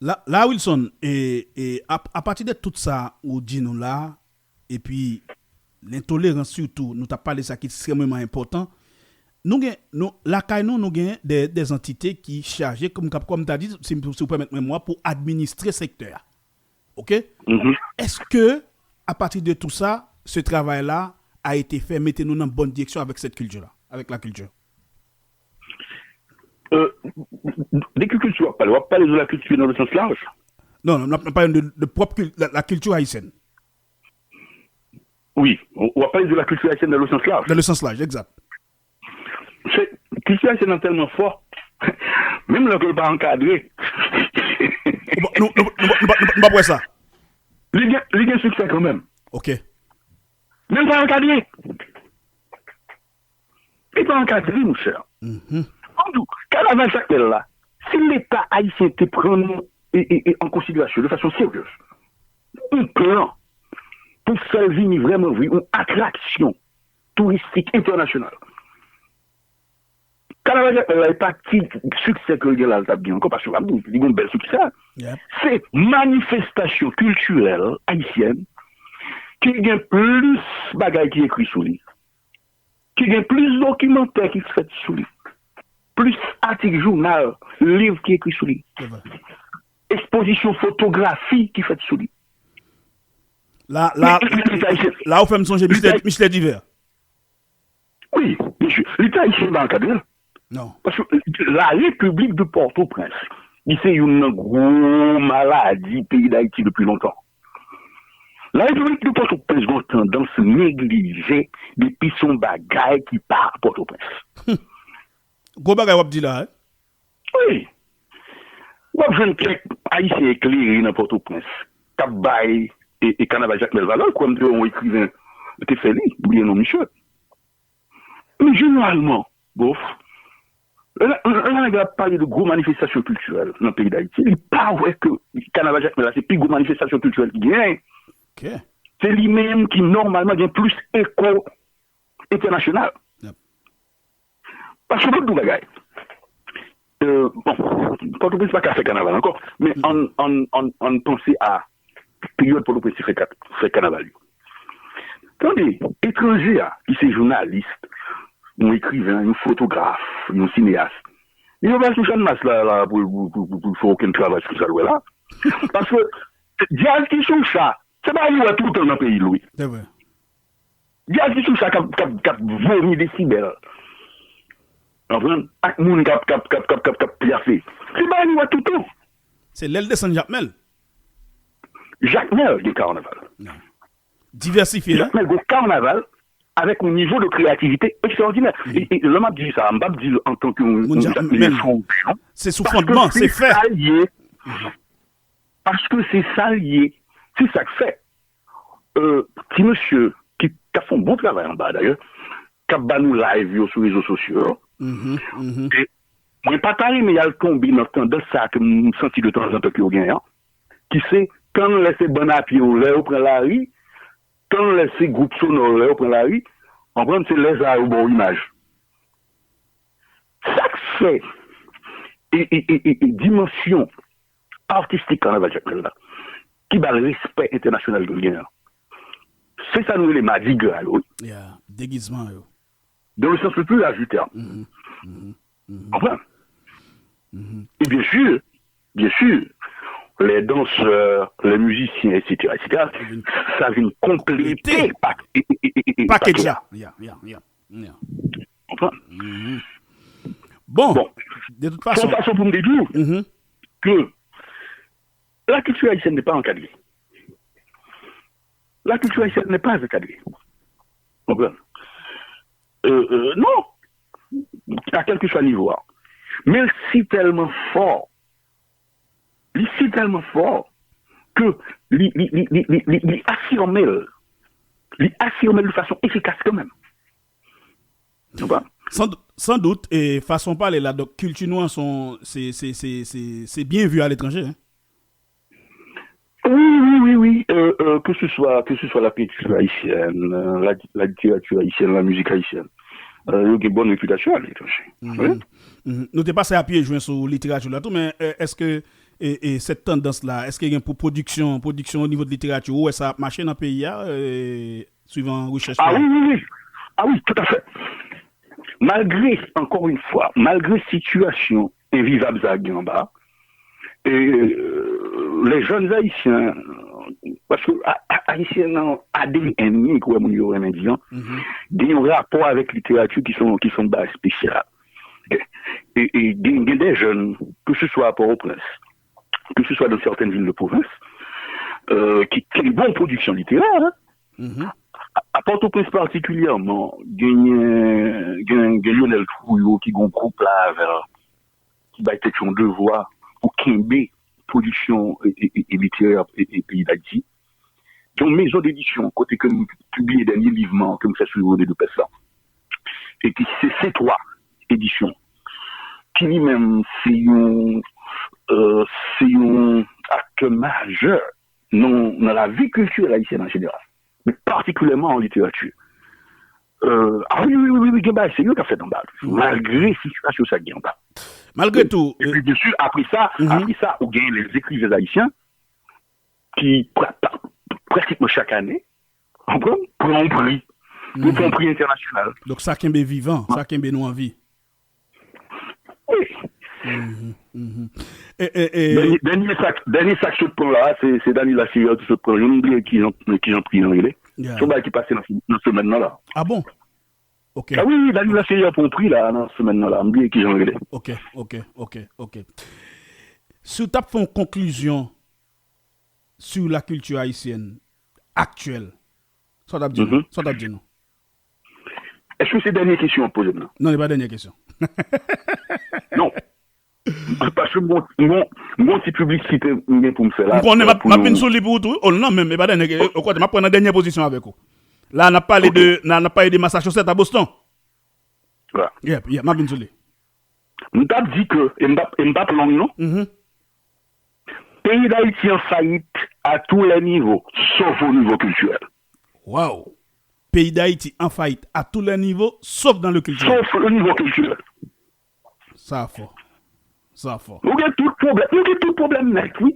La, la Wilson, e, e, a, apati de tout sa ou di nou la, epi lentolerans sitou, nou t ap pale sa ki ekstrèmeman enpòtan. Nou gen, nou, lakay nou, nou gen de, de antite ki chaje, kòm, kòm ta di, si, si w pèmèt mwen, mwa, pou administre sektè a. Oke? Èske, apati de tout sa, ce travail-là a été fait, mete nou nan bòn direksyon avèk cette culture-là, avec la culture? De ki kilti w ap pale? W ap pale de la culture dans le sens large? Non, non, n ap pale de, de pwòp la, la culture haïtienne. Wi, w ap pale de la culture haïtienne dans le sens large. Dans le sens large, exact. Se, kilti ayisyen nan tèlman fò, menm lè ke l pa ankadre. Nou pa wè sa. Li gen, li gen siksè kanmenm. Ok. Men l pa ankadre. Li pa ankadre, monchè. Ann di w, kanaval Jakmèl la, si Leta ayisyen te pran nou e, e, e, an konsiderasyon de fason seryez, yon plan pou fè l vini vrèman vre yon atraksyon touristik entènasyonal. Kanaval Jakmèl la, e pa ti siksè ke l gen la, l t ap gen ankò, paske li gen yon bèl siksè. Se manifestasyon kiltirèl ayisyèn ki gen plis bagay ki ekri sou li, ki gen plis dokimantè ki fèt sou li, plis atik jounal, liv ki ekri sou li, ekspozisyon fotografi ki fèt sou li. La, la, la ou fè m sonje Michel, Michel Divers. Wi, mesye, Leta ayisyen pa ankadre l. Non. Paske la République de Port-au-Prince, li se youn nan gwo maladi peyi Dayiti depi lontan. La République de Port-au-Prince gen yon tandans neglije depi se yon bagay ki pa Port-au-Prince. Gwo bagay w ap di la, wi. Wi. W ap jwenn kèk Ayisyen eklere nan Pòtoprens k ap bay e, e Kanaval Jakmèl valè. Kwè m te wè yon ekriven te fè li, bliye non misye. Men jeneralman, bof, lè, lè, lè nèg la ap pale de gwo manifestasyon kiltirèl nan peyi Dayiti, li pa wè ke Kanaval Jakmèl la se pi gwo manifestasyon kiltirèl ki genyen. Se li menm ki nòmalman gen plis eko entènasyonal. Paske pou di w bagay, bon, Pòtoprens pa ka fè kanaval ankò, men ann, ann, ann, ann panse a peryòd Pòtoprens te fè, fè kanaval yo. Tande, etranje a, ki se jounalis, yon ekriven, yon fotograf, yon sineyas, li pa pral sou Channmas la, la pou, pou, pou, pou, pou fè okenn travay sou sa l wè la. Paske djaz ki sou sa, se pa li wè toutan nan peyi l, wi. Se vre. Djaz ki sou sa k ap, k ap, k ap vomi desibèl. Konprann? Ak moun k ap, k ap, k ap, k ap, k ap, k ap pyafe. Se bagay nou wè toutan. Se lè l desann Jakmèl. Jakmèl gen kanaval. Divèsifye, wi. Jakmèl gen kanaval avèk yon nivo de kreyativite ekstraòdinè. E, e lè m ap di sa, m p ap di l antanke yon, yon Jakmèl fondman, non. Se sou fondman, se fè. Paske se sa l ye. Se sa k fè ti mesye ki, k ap fè yon bon travay anba a dayè, k ap ba nou live yo sou rezo sosyo yo. E mwen pa ta renmen y al tonbe nan tandans sa a ke m santi de tanzantan ke yo genyen an, ki se tann lè se bann a pye yo, lè yo pran lari, tann lè se gwoup sonò yo, lè yo pran lari, konprann, se lè sa a yo ba w imaj. Sa k fè e, e, e, e, e dimansyon atistik kanaval Jakmèl la, ki ba l respè entènasyonal ke l genyen an. Se sa nou rele madigra yo, wi. Yeah, degizman yo. Dans le sens le plus large du terme. Konprann? E byen si, byen si, les danseurs, les musiciens, et cetera, et cetera, sa vin konplete pakèt la. Konprann? Bon, de tout fason. Se yon fason pou m te di w ke la culture haïtienne n'est pas encadrée. La culture haïtienne n'est pas encadrée. Konprann? euh, non, a kèlkeswa nivo a. Men l si tèlman fò, li si tèlman fò ke li, li, li, li, li, li, li afime l. Li afime l de fason efikas kanmenm. Ou konprann? San, san dout, e fason w pale la, donk, kilti nou an, se, se, se, se, se byen vu aletranje, hein? Oui, oui, oui, oui. Euh, euh, que ce soit, que ce soit la peinture haïtienne, euh, la, la littérature haïtienne, la musique haïtienne, euh, yo gen bonne réputation à l'étranger. Mhm. Oui. Mhm. Nou te pase a pye jwen sou literati la tou, men, euh, èske, e, e, cette tendance-là, èske gen pou pwodiksyon, pwodiksyon o nivo de literati, ou wè sa ap mache nan peyi a, e, suivan rechèch Ah ou? Oui, oui, oui. Ah oui, tout à fait. Malgré, encore une fois, malgré situation invivable sa gen anba, e, euh, les jeunes haïtiens, paske a- a- ayisyen nan A D N li, kwè moun yo renmen di an, Mhm. gen yon rapò avèk literati ki son, ki son bagay espesyal. E, e, e gen, gen de jèn, ke se swa a Pòtoprens, ke se swa dans certaines villes de province, euh, ki, ki gen bon pwodiksyon literè, hein. Mhm. A, a Pòtoprens patikilyèman, genyen, gen, gen Lionel Trouillot ki gen yon gwoup la avè l, ki bay tèt yo yon devwa pou kenbe pwodiksyon e, e, e, e literè e, e peyi Dayiti. Gen yon mezon dedisyon kote ke m pibliye dènye liv mwen ke m fè sou René Depès la. E ki se C twa Edisyon. Ki li menm se yon, euh, se yon aktè majè nan, nan lavi kiltirèl ayisyèn an jeneral. Men patikilyèman an literati. Euh, ah oui, oui, oui, oui, oui, gen bagay serye k ap fèt anba. Malgre sitiyasyon sa gen anba. Malgre tou, E pi, byen si, apre sa, Mhm. apre sa, ou gen les écrivains haïtiens ki pra- pa- pratikman chak ane, ou konprann, pran yon pri. Pou pran yon pri entènasyonal. Donk sa kenbe vivan, sa kenbe nou an vi. Wi. Mhm, mhm. E, e, e, Dènye, dènye sa k, dènye sa k sot pran la, se, se Dany Laferrière ki sot pran. Yo m bliye kijan, kijan pri an rele. Yeah. Se yon bagay ki pase nan, nan semèn nan la. Ah bon? Ok. Ah wi, wi, Dany Laferrière pran pri la nan semèn nan la. M bliye kijan l rele. Ok, ok, ok, ok. Si w t ap fè yon konklizyon sur la culture haïtienne actuelle, sa w t ap di nou? Mhm. Sa w t ap di nou? Èske se dènye kesyon w ap poze m nan? Non, li pa dènye kesyon. Non. Paske m gon, m gon, m gon ti piblisite m gen pou m fè la. M konnen m ap, m ap vin sou li pou ou tou. Oh non, men e pa dènye ke, okontrè, m ap pran nan dènye pozisyon avèk ou. La, n ap pale de, n a- n ap pale de Massachusetts a Boston. Voilà. Yep, yep, m ap vin sou li. M t ap di ke, e m p ap, e m p ap long non. Mhm. Pays d'Haïti en faillite à tous les niveaux, sauf au niveau culturel. Wow. Pays d'Haïti en faillite à tous les niveaux, sauf dans le culturel. Sauf le niveau culturel. Sa fò. Sa fò. Nou gen tout pwoblèm, nou gen tout pwoblèm nèt, wi.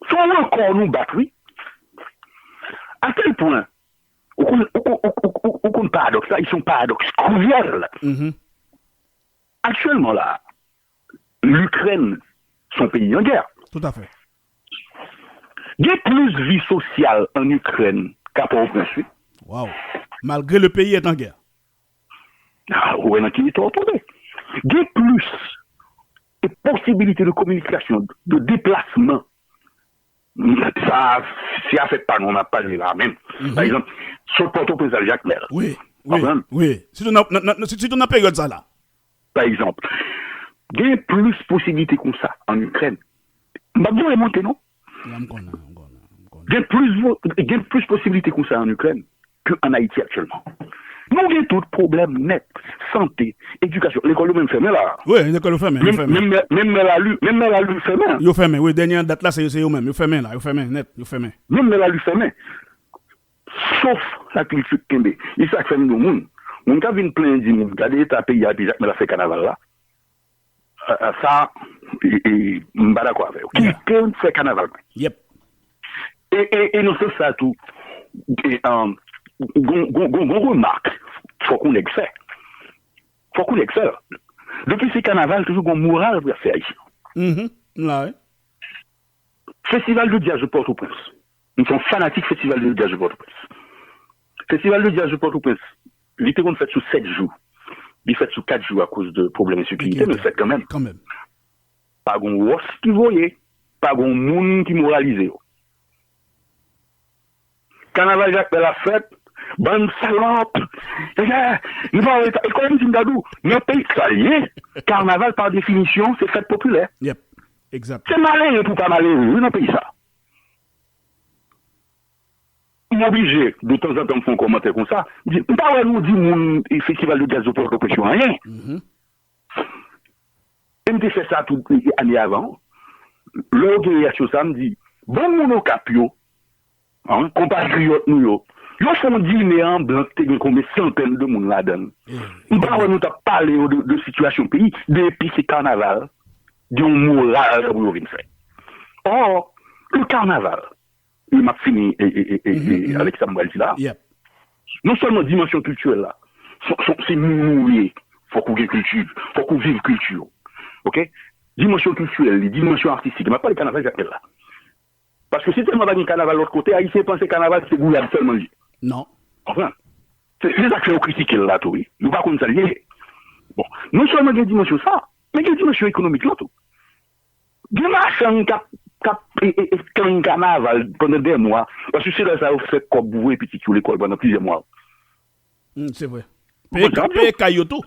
Se yon rekò nou bat, wi. A tèl pwen, ou konn, ou konn, ou, ou, ou, ou konn paradòks la, se yon paradòks kriyèl. Mhm. Aktyèlman la, Likrèn se yon peyi an gè. Tout à fait. Gen plis vi sosyal an Ikrèn ka Pòtoprens, wi. Wow. Malgré le pays est en guerre. Ah, ou wè nan ki eta w tonbe. Gen plis posibilite de kominikasyon, de deplasman. Sa, se afè pa nou n ap pale la menm. Mhm. Pa egzanp, sot Pòtoprens al Jakmèl. Wi, wi, konprann? Wi. Sitou nan, nan, nan, sitou nan peryòd sa la. Pa egzanp, gen plis posibilite konsa an Ikrèn. M p ap voye monte, non. Non, m konnen, m konnen, m konnen. Gen plis vo- gen plis posibilite konsa an Ikrèn ke an Ayiti aktyèlman. Nou gen tout pwoblèm nèt. Sante, edikasyon. Lekòl yo menm fèmen la. Wi, lekòl yo fèmen, yo Menm, fèmen. menm, menm mè lali, menm mè lali fèmen. Yo fèmen, wi. Dènye an dat la, se, se yo menm. Yo fèmen la, yo fèmen nèt, yo fèmen. Menm mè lali fèmen. Sof lakilti k kenbe. E sa k fè m di w moun. Moun k ap vin plenyen di moun, gade eta peyi a epi Jakmèl ap fè kanaval la. A, a, sa, e, e, m pa dakò avè yo. Kite m fè kanaval mwen. Yep. E, e, e nan sans sa tou, e, um, gon, gon, gon, gon remak, fòk yon nèg fè. Fòk yon nèg fè l. Depi se kanaval, toujou gon moral pou y ap fè Ayisyen. Mhm. M la, wi. Festival de Jazz de Pòtoprens. M se yon fanatik Festival de Jazz de Pòtoprens. Festival de Jazz de Pòtoprens, li te konn fèt sou sèt jou. Li fèt sou kat jou akoz de pwoblèm ensekirite, men l fèt kanmenm. Kanmenm. Pa gon wòch ki voye, pa gon moun ki moralize yo. Kanaval Jakmèl ap fèt, Bann salòp. Ehe, nou pa wè sa. E kòm di m ta di w, nan peyi sa l ye, kanaval pa definisyon se fèt popilè. Yep. Exact. Se malere pou pa malere wi nan peyi sa. M oblije, de tanzantan, m fè yon kòmantè konsa. M di, m pa wè nou di moun festival de jazz de Pòtoprens yo anyen. Mhm. E m te fè sa tout ane avan. Lè yo gen reyaksyon sa, m di, bann moun Okap yo, an, konpatriyòt nou yo, yo fè yon dine an blan ki te gen konbyen santèn de moun ladan l. M pa wè nou t ap pale yo de, de sitiyasyon peyi, depi se kanaval, gen yon moral pou yo vin fè. Or, le carnaval, e m ap fini e, e, e, e, e, avèk sa m pral di la, Yep. Non sèlman dimansyon kiltirèl la, se, se, se moun ou ye, fòk ou gen kilti, fòk ou viv kilti w. Oke? Dimansyon kiltirèl li, dimansyon atistik. M ap pale kanaval Jakmèl la. Paske si tèlman pa gen kanaval lòt kote, Ayisyen panse kanaval se gouyad sèlman li ye. Non. Konprann? Se se sa k fè yo kritike l la tou, wi. Yo pa konn sa l ye. Bon, non sèlman gen dimansyon sa, men gen dimansyon ekonomik lan tou. Gen machann k ap k ap e, e, e, tann kanaval pandan dè mwa, paske se lè sa yo fè kòb pou voye pitit yo lekòl pandan plizyè mwa. Mm, se vre. Peye, peye kay yo tou.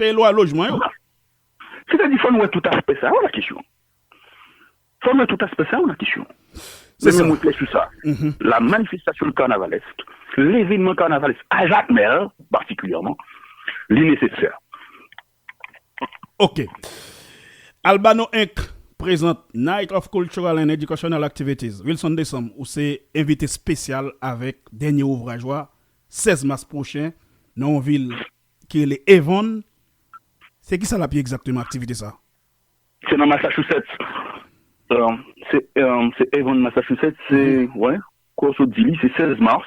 Peye lwa lojman yo. Sètadi fò n wè tout aspè sa yo nan kesyon. Fò n wè tout aspè sa yo nan kesyon. Men mwen klè sou sa. La manifestation carnavalesk, l'événement carnavalesk à Jacmel particulièrement, li nesesè. Ok. Albano Inc prezant Night of Cultural and Educational Activities. Wilson Desanm, ou se envite espesyal avèk dènye ouvraj ou a, sèz mas pwochen, nan yon vil ki rele Avon. Se ki sa l ap ye egzakteman aktivite sa? Se nan Massachusetts. Euh, se euh, se Avon, Massachusetts, se, wè, kwa w sot di li, se sèz mas.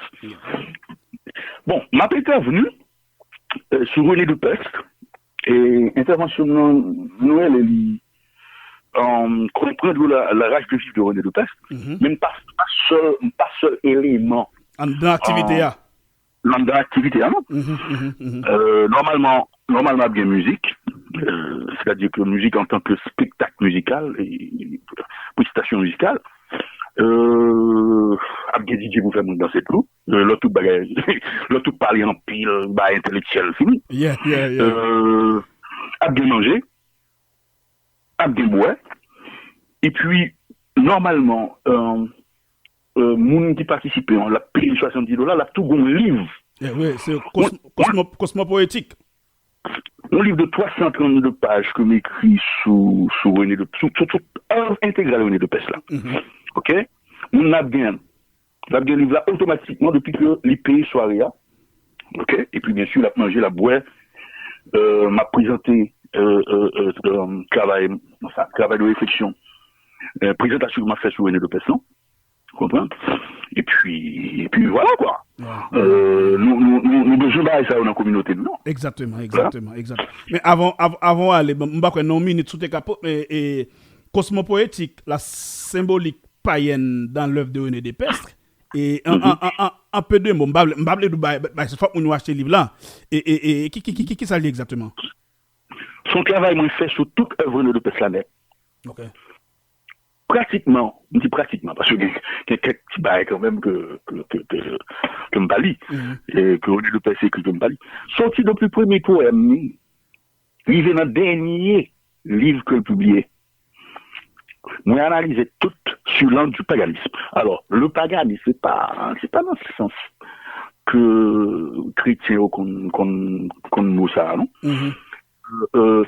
Bon, m ap entèvni euh, sou René Depestre. E entèvansyon m nan, nou rele li euh, Comprendre la, la rage de vivre de René Depestre. Men m pa, pa sèl, m pa sèl eleman Anndan aktivite a. Anndan aktivite a, non. Euh, nòmalman, nòmalman ap gen mizik. Euh, c'est-à-dire que musique en tant que spectacle musical, e, prestasyon mizikal. Euh, ap gen D J pou fè moun danse tou. Euh, lòt tout bagay, lòt tout pale anpil, bay entèlektyèl fini. Yeah, yeah, yeah. Euh, ap gen manje, ap gen bwè. Epi, nòmalman, euh, euh, moun ki patisipe an, l ap peye swasanndis dola, l ap tou gon liv. Yeah, wi, se kosmo, kosmo, kosmopoetik. Yon liv de twa san trannde paj ke m ekri sou, sou René de, sou, sou tout èv entegral René Depestre la. Ok? Moun nan ap gen, l ap gen liv la otomatikman depi ke li peye sware a. Ok? Epi, byen si, l ap manje, l ap bwè. Euh, m ap prezante euh, euh, euh, euh, travay, sa, travay de refleksyon, euh, prezantasyon ke m ap fè sou René Depestre lan. Konprann? Epi, epi vwala kwa. Euh, nou, nou, nou, nou bezwen bagay sa yo nan kominote nou. Egzakteman, egzakteman, egzakteman. Men avan, av, avan w ale, bon, m pa kwè nan yon minit si w te ka po, e, e, kosmopoetik, la senbolik payèn dans l'œuvre de René Depestre. E an, an, an, an, an pe de mo, m pa vle, m pa vle di w bay, bay, fòk moun yo achte liv la. E, e, e ki, ki, ki, ki, ki sa l ye egzakteman? Se yon travay mwen fè sou tout èv René Depestre la nèt. Ok. Pratikman, m di pratikman, paske gen, gen kèk ti bagay kanmenm ke, ke, ke, ke, ke m pa li, e ke René Depestre ekri ke m pa li. Soti depi premye powèm li, rive nan dènye liv ke l pibliye. Mwen analize tout sou lang du paganisme. Alò, le paganisme, se pa, se pa nan sans ke kretyen yo konn, konn, konn mo sa a, non? Euh,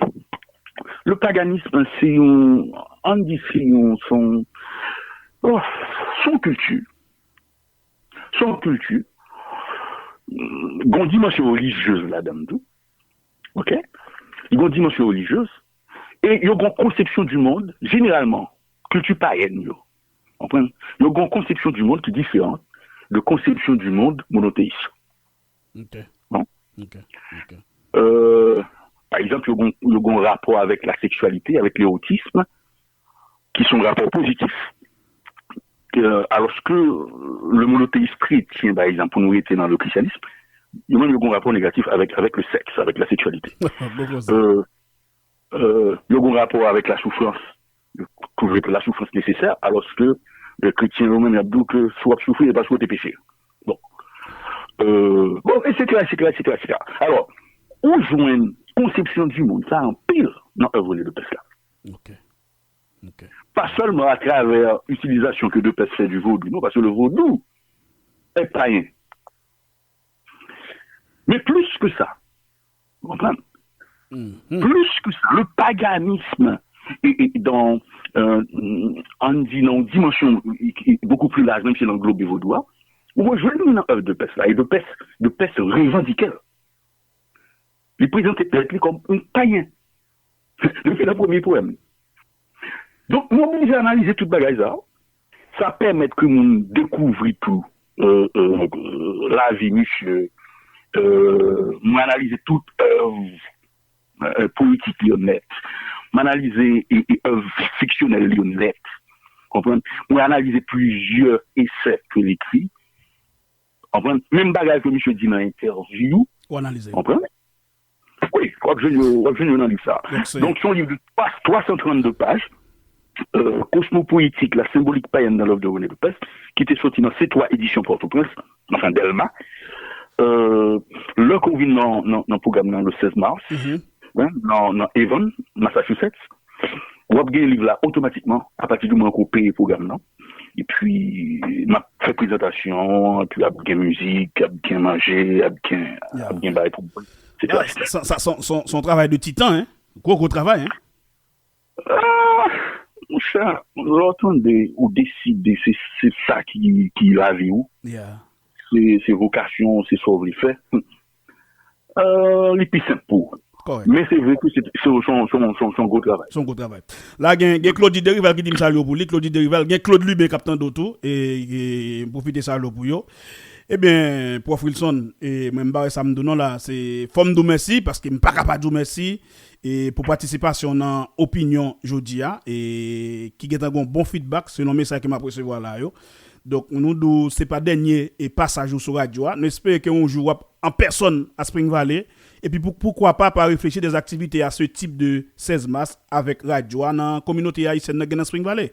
le paganisme, se yon, ann di se yon, se yon, oh, se yon kilti. Se yon kilti. Gon dimansyon relijyez ladan l tou. Ok? Li gon dimansyon relijyez. E yo gon konsepsyon du monde, jeneralman, kilti payèn yo. Konprann? Yo gon konsepsyon du monde ki diferan de konsepsyon du monde monoteyis. Ok. Bon. Ok. Ok. Euh, pa egzanp, yo gon, yo gon rapò avèk la seksyalite, avèk lewotism, ki se yon rapò pozitif. Euh, alòske le monoteyis kretyen, pa egzanp, pou nou rete nan le christianisme, yo menm yo gon rapò negatif avèk, avèk le sèks, avèk la seksyalite. Bon konsa. Euh, euh, yo gon rapò avèk la soufrans. Yo twouve ke la soufrans nesesè, alòske euh, kretyen yo menm y ap di w ke si w ap soufri, se paske w te peche. Bon. Euh, etsetera, etsetera, etsetera, etsetera. Alò, ou jwenn konsepsyon di monn sa anpil nan èv René Depès la. Ok. Ok. Pa sèlman atravè itilizasyon ke Depès fè di vodou, non, paske le vodou est païen. Men plis ke sa, ou konprann? Mhm. Plus que ça, le paganisme est, est dans, euh, on dit dans une dimension beaucoup plus large, même si l'englobe vodou, hein. Ou wè jwenn li nan èv Depès la, e Depès, Depès revandike l. Li prezante tèt li kòm yon payen. Depi nan premye powèm. Donk, nou oblije analize tout bagay sa. Sa pèmèt ke moun dekouvri tou euh, euh, lavi misye. Euh, mwen analize tout èv euh, poetik li yo nèt. Mwen analize e, e èv fiksyonèl li yo nèt. Konprann? Mwen analize plizyè esè ke l ekri. Konprann? Menm bagay ke misye di nan entèvyou. Ou analize. Konprann? Wi, w ap jwenn yo, w ap jwenn yo nan liv sa. Donk, se- Donk, se yon liv de twa san trannde paj, euh, Cosmopoétique, la symbolique païenne dans l'œuvre de René Depès, ki te soti nan C twa Édition Port-au-Prince, anfen, Dèlma. Euh, lè ke w vin nan, nan, nan pwogram nan le sèz mas, Mhm. wi, nan, nan Avon, Massachusetts, w ap gen liv la otomatikman apati di moman ke w peye pwogram nan. Epi, m ap fè prezantasyon, epi ap gen mizik, ap gen manje, ap gen, Ya. Ap gen bagay pou bwè, etsetera, Ah, sa, sa, sa, son, son travay de titan, hein? Gwo, gwo travay, hein? Ah, monchè, lè w tande ou deside se, se sa ki, ki lavi w, Yeah. se, se vokasyon, se sa w vle fè. Euh, li pi senp pou ou. Correct. Men se vre ke se, se, se, se, se, se yon gwo travay. Se yon gwo travay. La, gen, gen Claudy Derival ki di m salye w pou li. Claudy Derival, gen Claude Lubin k ap tande w tou. E, e m pwofite salye w pou yo. Ebyen, Pwòf Wilson, e mwen m pa wè sa m di w non la, se fò m di w mèsi, paske m pa ka pa di w mèsi e pou patisipasyon nan opinyon jodi a, e ki gentan gen yon bon feedback selon mesaj ke m ap resevwa la yo. Donk, nou di w se pa dènye e pasaj ou sou radyo a. Nou espere ke yon jou w ap an pèsòn a Spring Valley. Epi pou, poukwa pa, pa reflechi des activités à ce type de sèz mas avèk radyo a nan kominote ayisyèn nan gen nan Spring Valley.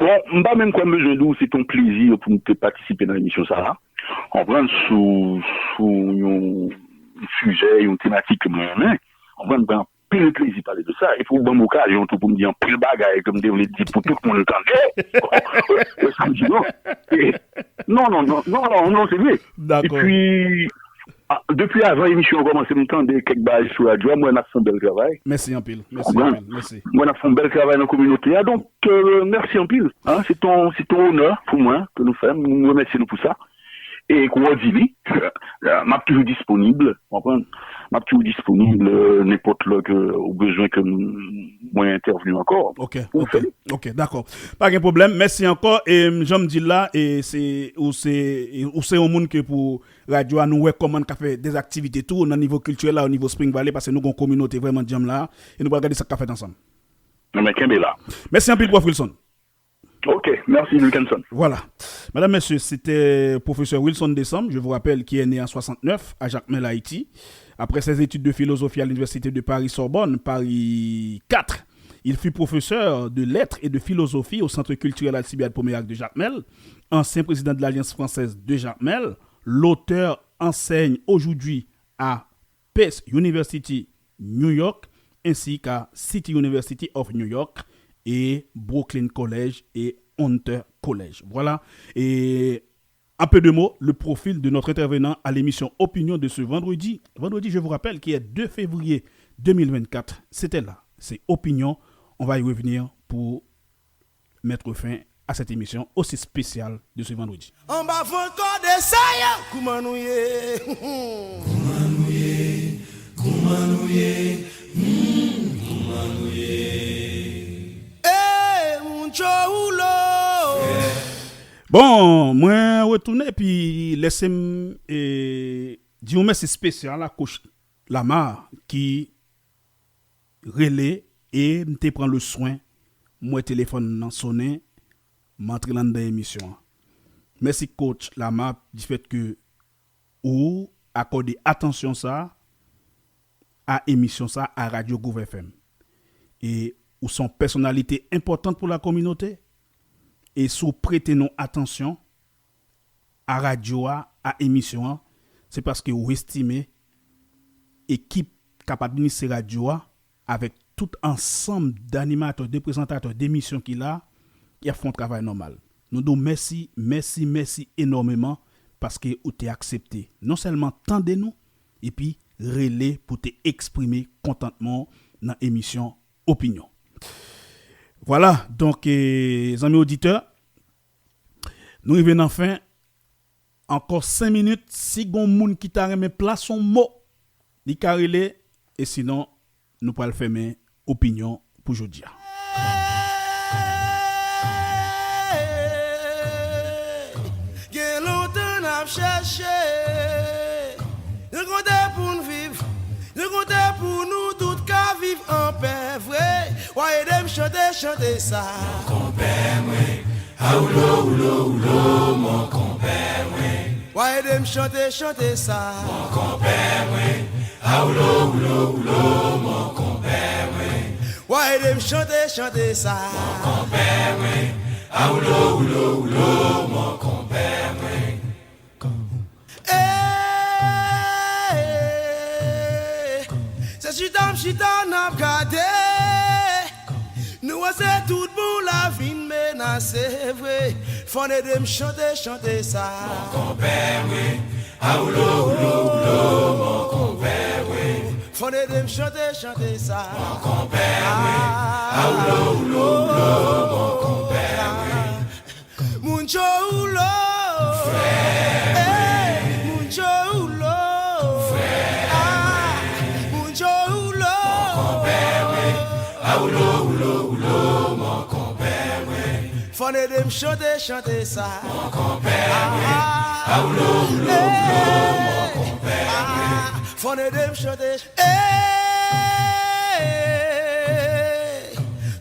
Bon, m pa menm kwè m bezwen di w, se te yon plezi pou m te patisipe nan emisyon sa a. Konprann sou, sou yon sijè, yon tematik ke mwen renmen. Konprann, m pran anpil plezi pale de sa. E pou ban m okazyon tou pou m di anpil bagay ke m te vle di pou tout moun tande. Wè sa m di non. E, non, non, non, non, non, non, se vre. Dakò. Epi, a, depi avan emisyon an kòmanse, m tande kèk bagay sou radyo a, m wè n ap fè yon bèl travay. Mèsi anpil. Mèsi Konprann? Anpil. Mèsi. Mwen ap fè yon bèl travay nan kominote a. Donk, euh, mèsi anpil. Hein, se ton, se ton onè pou mwen ke nou fè. M remèsye nou pou sa. E kou w di li, m ap toujou disponib, konprann? M ap toujou disponib euh, nenpòt lè ke ou bezwen ke m- mwen entèvni ankò. Ok, Ou ok, fè li. Ok, dakò. Pa gen pwoblèm. Mèsi ankò. E m, jan m di l la, e se, ou se, ou se yon moun ke pou radyo a, nou wè kòman n ka fè de aktivite tou nan nivo kiltirèl la, o nivo Spring Valley, paske nou gen yon kominote vrèman djanm la, e nou pral gade sa k ka fèt ansanm. Men kenbe la. Mèsi anpil, Pwòf Wilson. Ok, merci Wilkinson. Voilà. Madame, Messieurs, c'était professeur Wilson Décembre, je vous rappelle, qui est né en soixante-neuf à Jacmel, Haïti. Après ses études de philosophie à l'université de Paris-Sorbonne, Paris quatre, il fut professeur de lettres et de philosophie au Centre culturel Alcibiade Pomérac de Jacmel, ancien président de l'Alliance française de Jacmel. L'auteur enseigne aujourd'hui à Pace University, New York, ainsi qu'à City University of New York et Brooklyn College et Hunter College. Voilà. Et en peu de mots, le profil de notre intervenant à l'émission Opinion de ce vendredi. Vendredi, je vous rappelle, qui est deux février deux mille vingt-quatre. C'était là. C'est Opinion. On va y revenir pour mettre fin à cette émission aussi spéciale de ce vendredi. Anba van kòde sa yo, kouman nou ye? Kouman nou ye? Kouman nou ye? Hmm, kouman nou ye? Eh, mucho hulo. Bon, mwen retounen epi lese m eh, di yon mèsi espesyal a Coach Lamar ki rele e m te pran le swen, m wè telefòn nan sonnen, m antre l anndan emisyon an. Mèsi Coach Lamar du fait que ou akòde atansyon sa a emisyon sa a Radyo Groove F M. E ou se yon pèsonalite enpòtan pou la kominote. E si w prete nou atansyon a radyo a, a emisyon an, se paske ou estime ekip k ap administre radyo a, avèk tout ansanm d animatè, de prezantatè, de misyon ki la, y ap fè yon travay nòmal. Nou di w mèsi, mèsi, mèsi enòmeman paske ou te aksepte non sèlman tande nou, epi rele pou te eksprime kontantman w nan emisyon Opinyon. Vwala, donk, e, zanmi oditè, nou rive nan fen. Ankò senk minit, si gon moun ki ta renmen plas yon mo, li ka rele, e sinon, nou pral fèmen Opinyon pou jodi a. Gen lontan n ap chèche yon kote pou n viv, yon kote pou nou tout ka viv anpè vre. Wa ede m chante, chante sa. Konpè mwen, a oulo, oulo, oulo, mon konpè mwen. Wa ede m chante, chante sa. Mon konpè mwen, a oulo, oulo, oulo, mon konpè mwen. Wa ede m chante, chante sa. Mon konpè mwen, a oulo, oulo, oulo, mon konpè mwen. Eh, se chita m chita n ap gade. Nou wè se tout bon la vin menase vre. Fò n ede m chante, chante sa. Mon konpè mwen, a oulo, oulo, oulo, mon konpè mwen. Fò n ede m chante, chante sa. Mon konpè mwen, a oulo, oulo, oulo, mon konpè mwen. Moun Tchoulo. Frè mwen. Moun Tchoulo. Frè mwen. Moun Tchoulo. Mon konpè mwen, a oulo, oulo, oulo, mon konpè mwen. Fò n ede m chante, chante sa. Mon konpè mwen, a oulo, oulo, oulo, mon konpè mwen. Fò n ede m chante. Ey,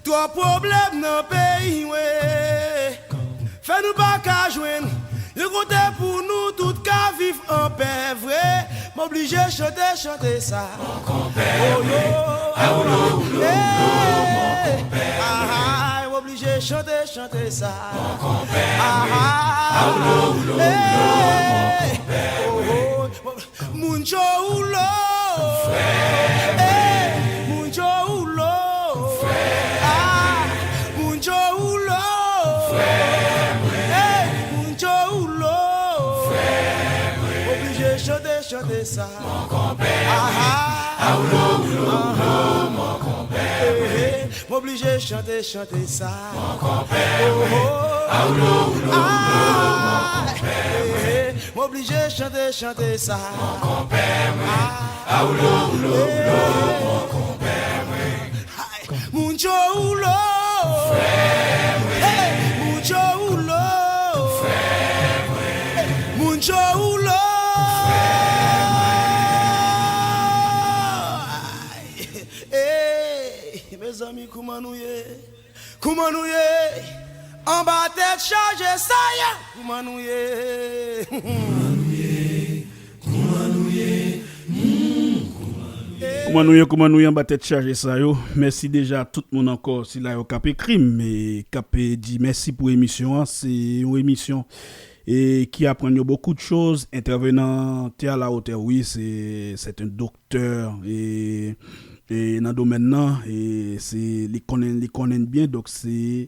twòp pwoblèm nan peyi mwen. Fè nou pa ka jwenn yon kote pou nou tout ka viv anpè vre. M oblije chante, chante sa. Mon konpè mwen, a oulo, oulo, oulo, mon konpè mwen. M oblije chante, chante sa. Mon konpè mwen, a oulo, oulo, oulo, mon konpè mwen. Moun Tchoulo. Frè mwen. Ey, moun Tchoulo. Frè mwen. Moun Tchoulo. Frè mwen. Ey, moun Tchoulo. Frè mwen. Oblije chante, chante sa. Mon konpè mwen. A oulo, oulo, oulo, mon konpè mwen. M oblije chante, chante sa. Mon konpè mwen. A oulo, oulo, oulo, mon konpè mwen. M oblije chante, chante sa. Mon konpè mwen. A oulo, oulo, oulo, mon konpè mwen. Moun Tchoulo. Frè mwen. Hey, moun Tchoulo. Frè mwen. Moun Tchoulo. Frè mwen. Ey, mezanmi, kouman nou ye? Kouman nou ye? Anba tèt chaje sa ye. Kouman nou ye? Kouman nou ye? Kouman nou ye? Hmm, kouman nou ye? Kouman nou ye? Kouman nou ye anba tèt chaje sa yo? Mèsi deja a tout moun ankò, sila yo k ap ekri m e k ap, e, di mèsi pou emisyon an. Se yon emisyon, e, ki aprann yo beaucoup de choses. Entèvenan te à la hauteur, wi, se, c'est un docteur, e, e nan domèn nan, e se, li konnen, li konnen byen, donk se,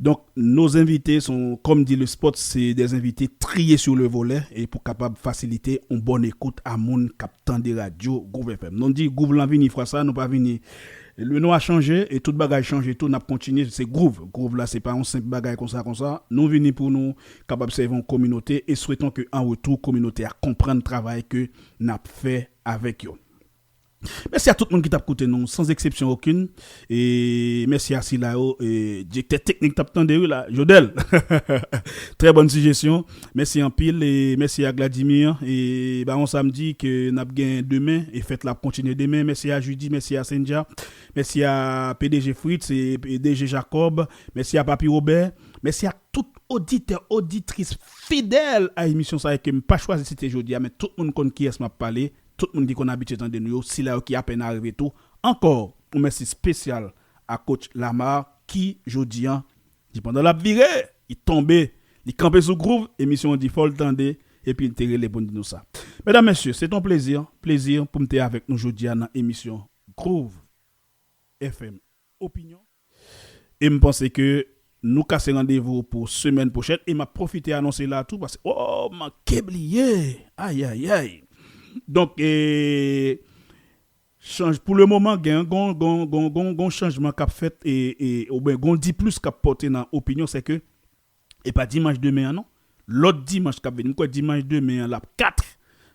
donk nos invités sont, comme dit le spot, c'est des invités triés sur le volet, e pou kapab fasilite yon bòn ekout a moun k ap tande radyo Groove F M. Nou di Groove lan vini fwa sa, nou pa vini. Le nou a chanje, e tout bagay chanje tou, n ap kontinye, se Groove. Groove la, se pa yon senp bagay konsa, konsa. Nou vini pou nou kapab sèvi yon kominote, e swetons que en retour, kominote a konprann travay ke n ap fè avèk yo. Mèsi a tout moun ki t ap koute nou, sans exception aucune. E mèsi a sila yo, e, direktè teknik t ap tande, wi, la, Jodel. Très bonne suggestion. Mèsi anpil, e mèsi a Gladimir. E ba yon samdi ke n ap gen demen, e fèt la ap kontinye demen. Mèsi a Judy, mèsi a Senja, mèsi a P D G Fritz, e P D G Jacob, mèsi a Papi Robert, mèsi a tout oditè, oditris fidèl a emisyon sa a ke m pa chwazi site jodi a, men tout moun konn kiyès m ap pale. Tout moun ki konn abitye tande nou yo, sila yo ki apèn arive tou, ankò yon mèsi espesyal a Coach Lamar ki, jodi a, li pandan l ap vire, li tonbe, li kanpe sou Groove, emisyon an di fò l tande, epi l te rele pou n di nou sa. Medam, mesye, se t on plezi, plezi pou m te avèk nou jodi a nan emisyon Groove F M Opinion. E m panse ke nou kase randevou pou semèn pwochèn. E m ap pwofite anonse la tou, paske, oh, manke bliye. Ayayay. Donk, e, chanj, pou le moman, gen gon, gon, gon, gon, gon chanjman k ap fèt, e, e, oubyen gon diplis k ap pòte nan Opinion, se ke e pa dimanch demen an, non. Lòt dimanch k ap vini. M kwè dimanch demen an, l ap kat.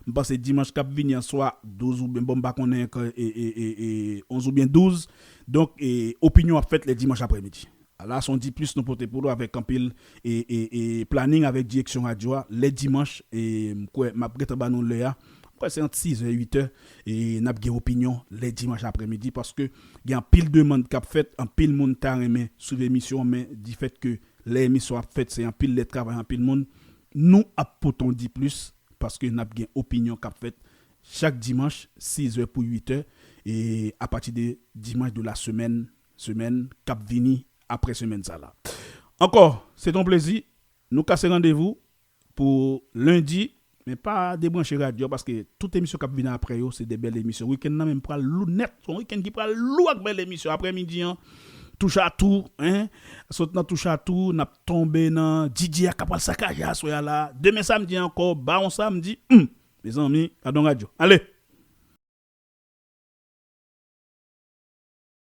M panse dimanch k ap vini an, swa douz oubyen, bon, m pa konnen, e, e, e, e, onz oubyen douz. Donk, e, Opinion ap fèt lè dimanch aprèmidi. Ala, se on diplis nou pote pou nou avèk anpil, e, e, e, planning avèk direksyon radyo a. Lè dimanch, e, m kwè m ap gentan ba nou lè a. M kwè se ant sizè, uitè, e n ap gen Opinion lè dimanch aprèmidi, paske gen anpil demann k ap fèt, anpil moun ta renmen swiv emisyon an, men difèt ke lè emisyon ap fèt, se anpil lè travay anpil moun. Nou ap pote on diplis, paske n ap gen Opinion k ap fèt chak dimanch, sizè pou uitè, e apati de dimanch de la semèn, semèn k ap vini, aprè semèn sa la. Ankò, se t on plezi. Nou kase randevou pou lendi, men pa debranche radyo a, paske tout emisyon k ap vini aprè yo, se de bèl emisyon. Wikenn nan menm pral lou nèt. Se yon wikenn ki pral lou ak bèl emisyon. Aprèmidi an, touch a tou, en. Sot nan touch a tou, n ap tonbe nan D J a k ap pral sakaje aswè a la. Demen samdi ankò, ba on samdi, hmm, mezanmi, gadon radyo. Ale!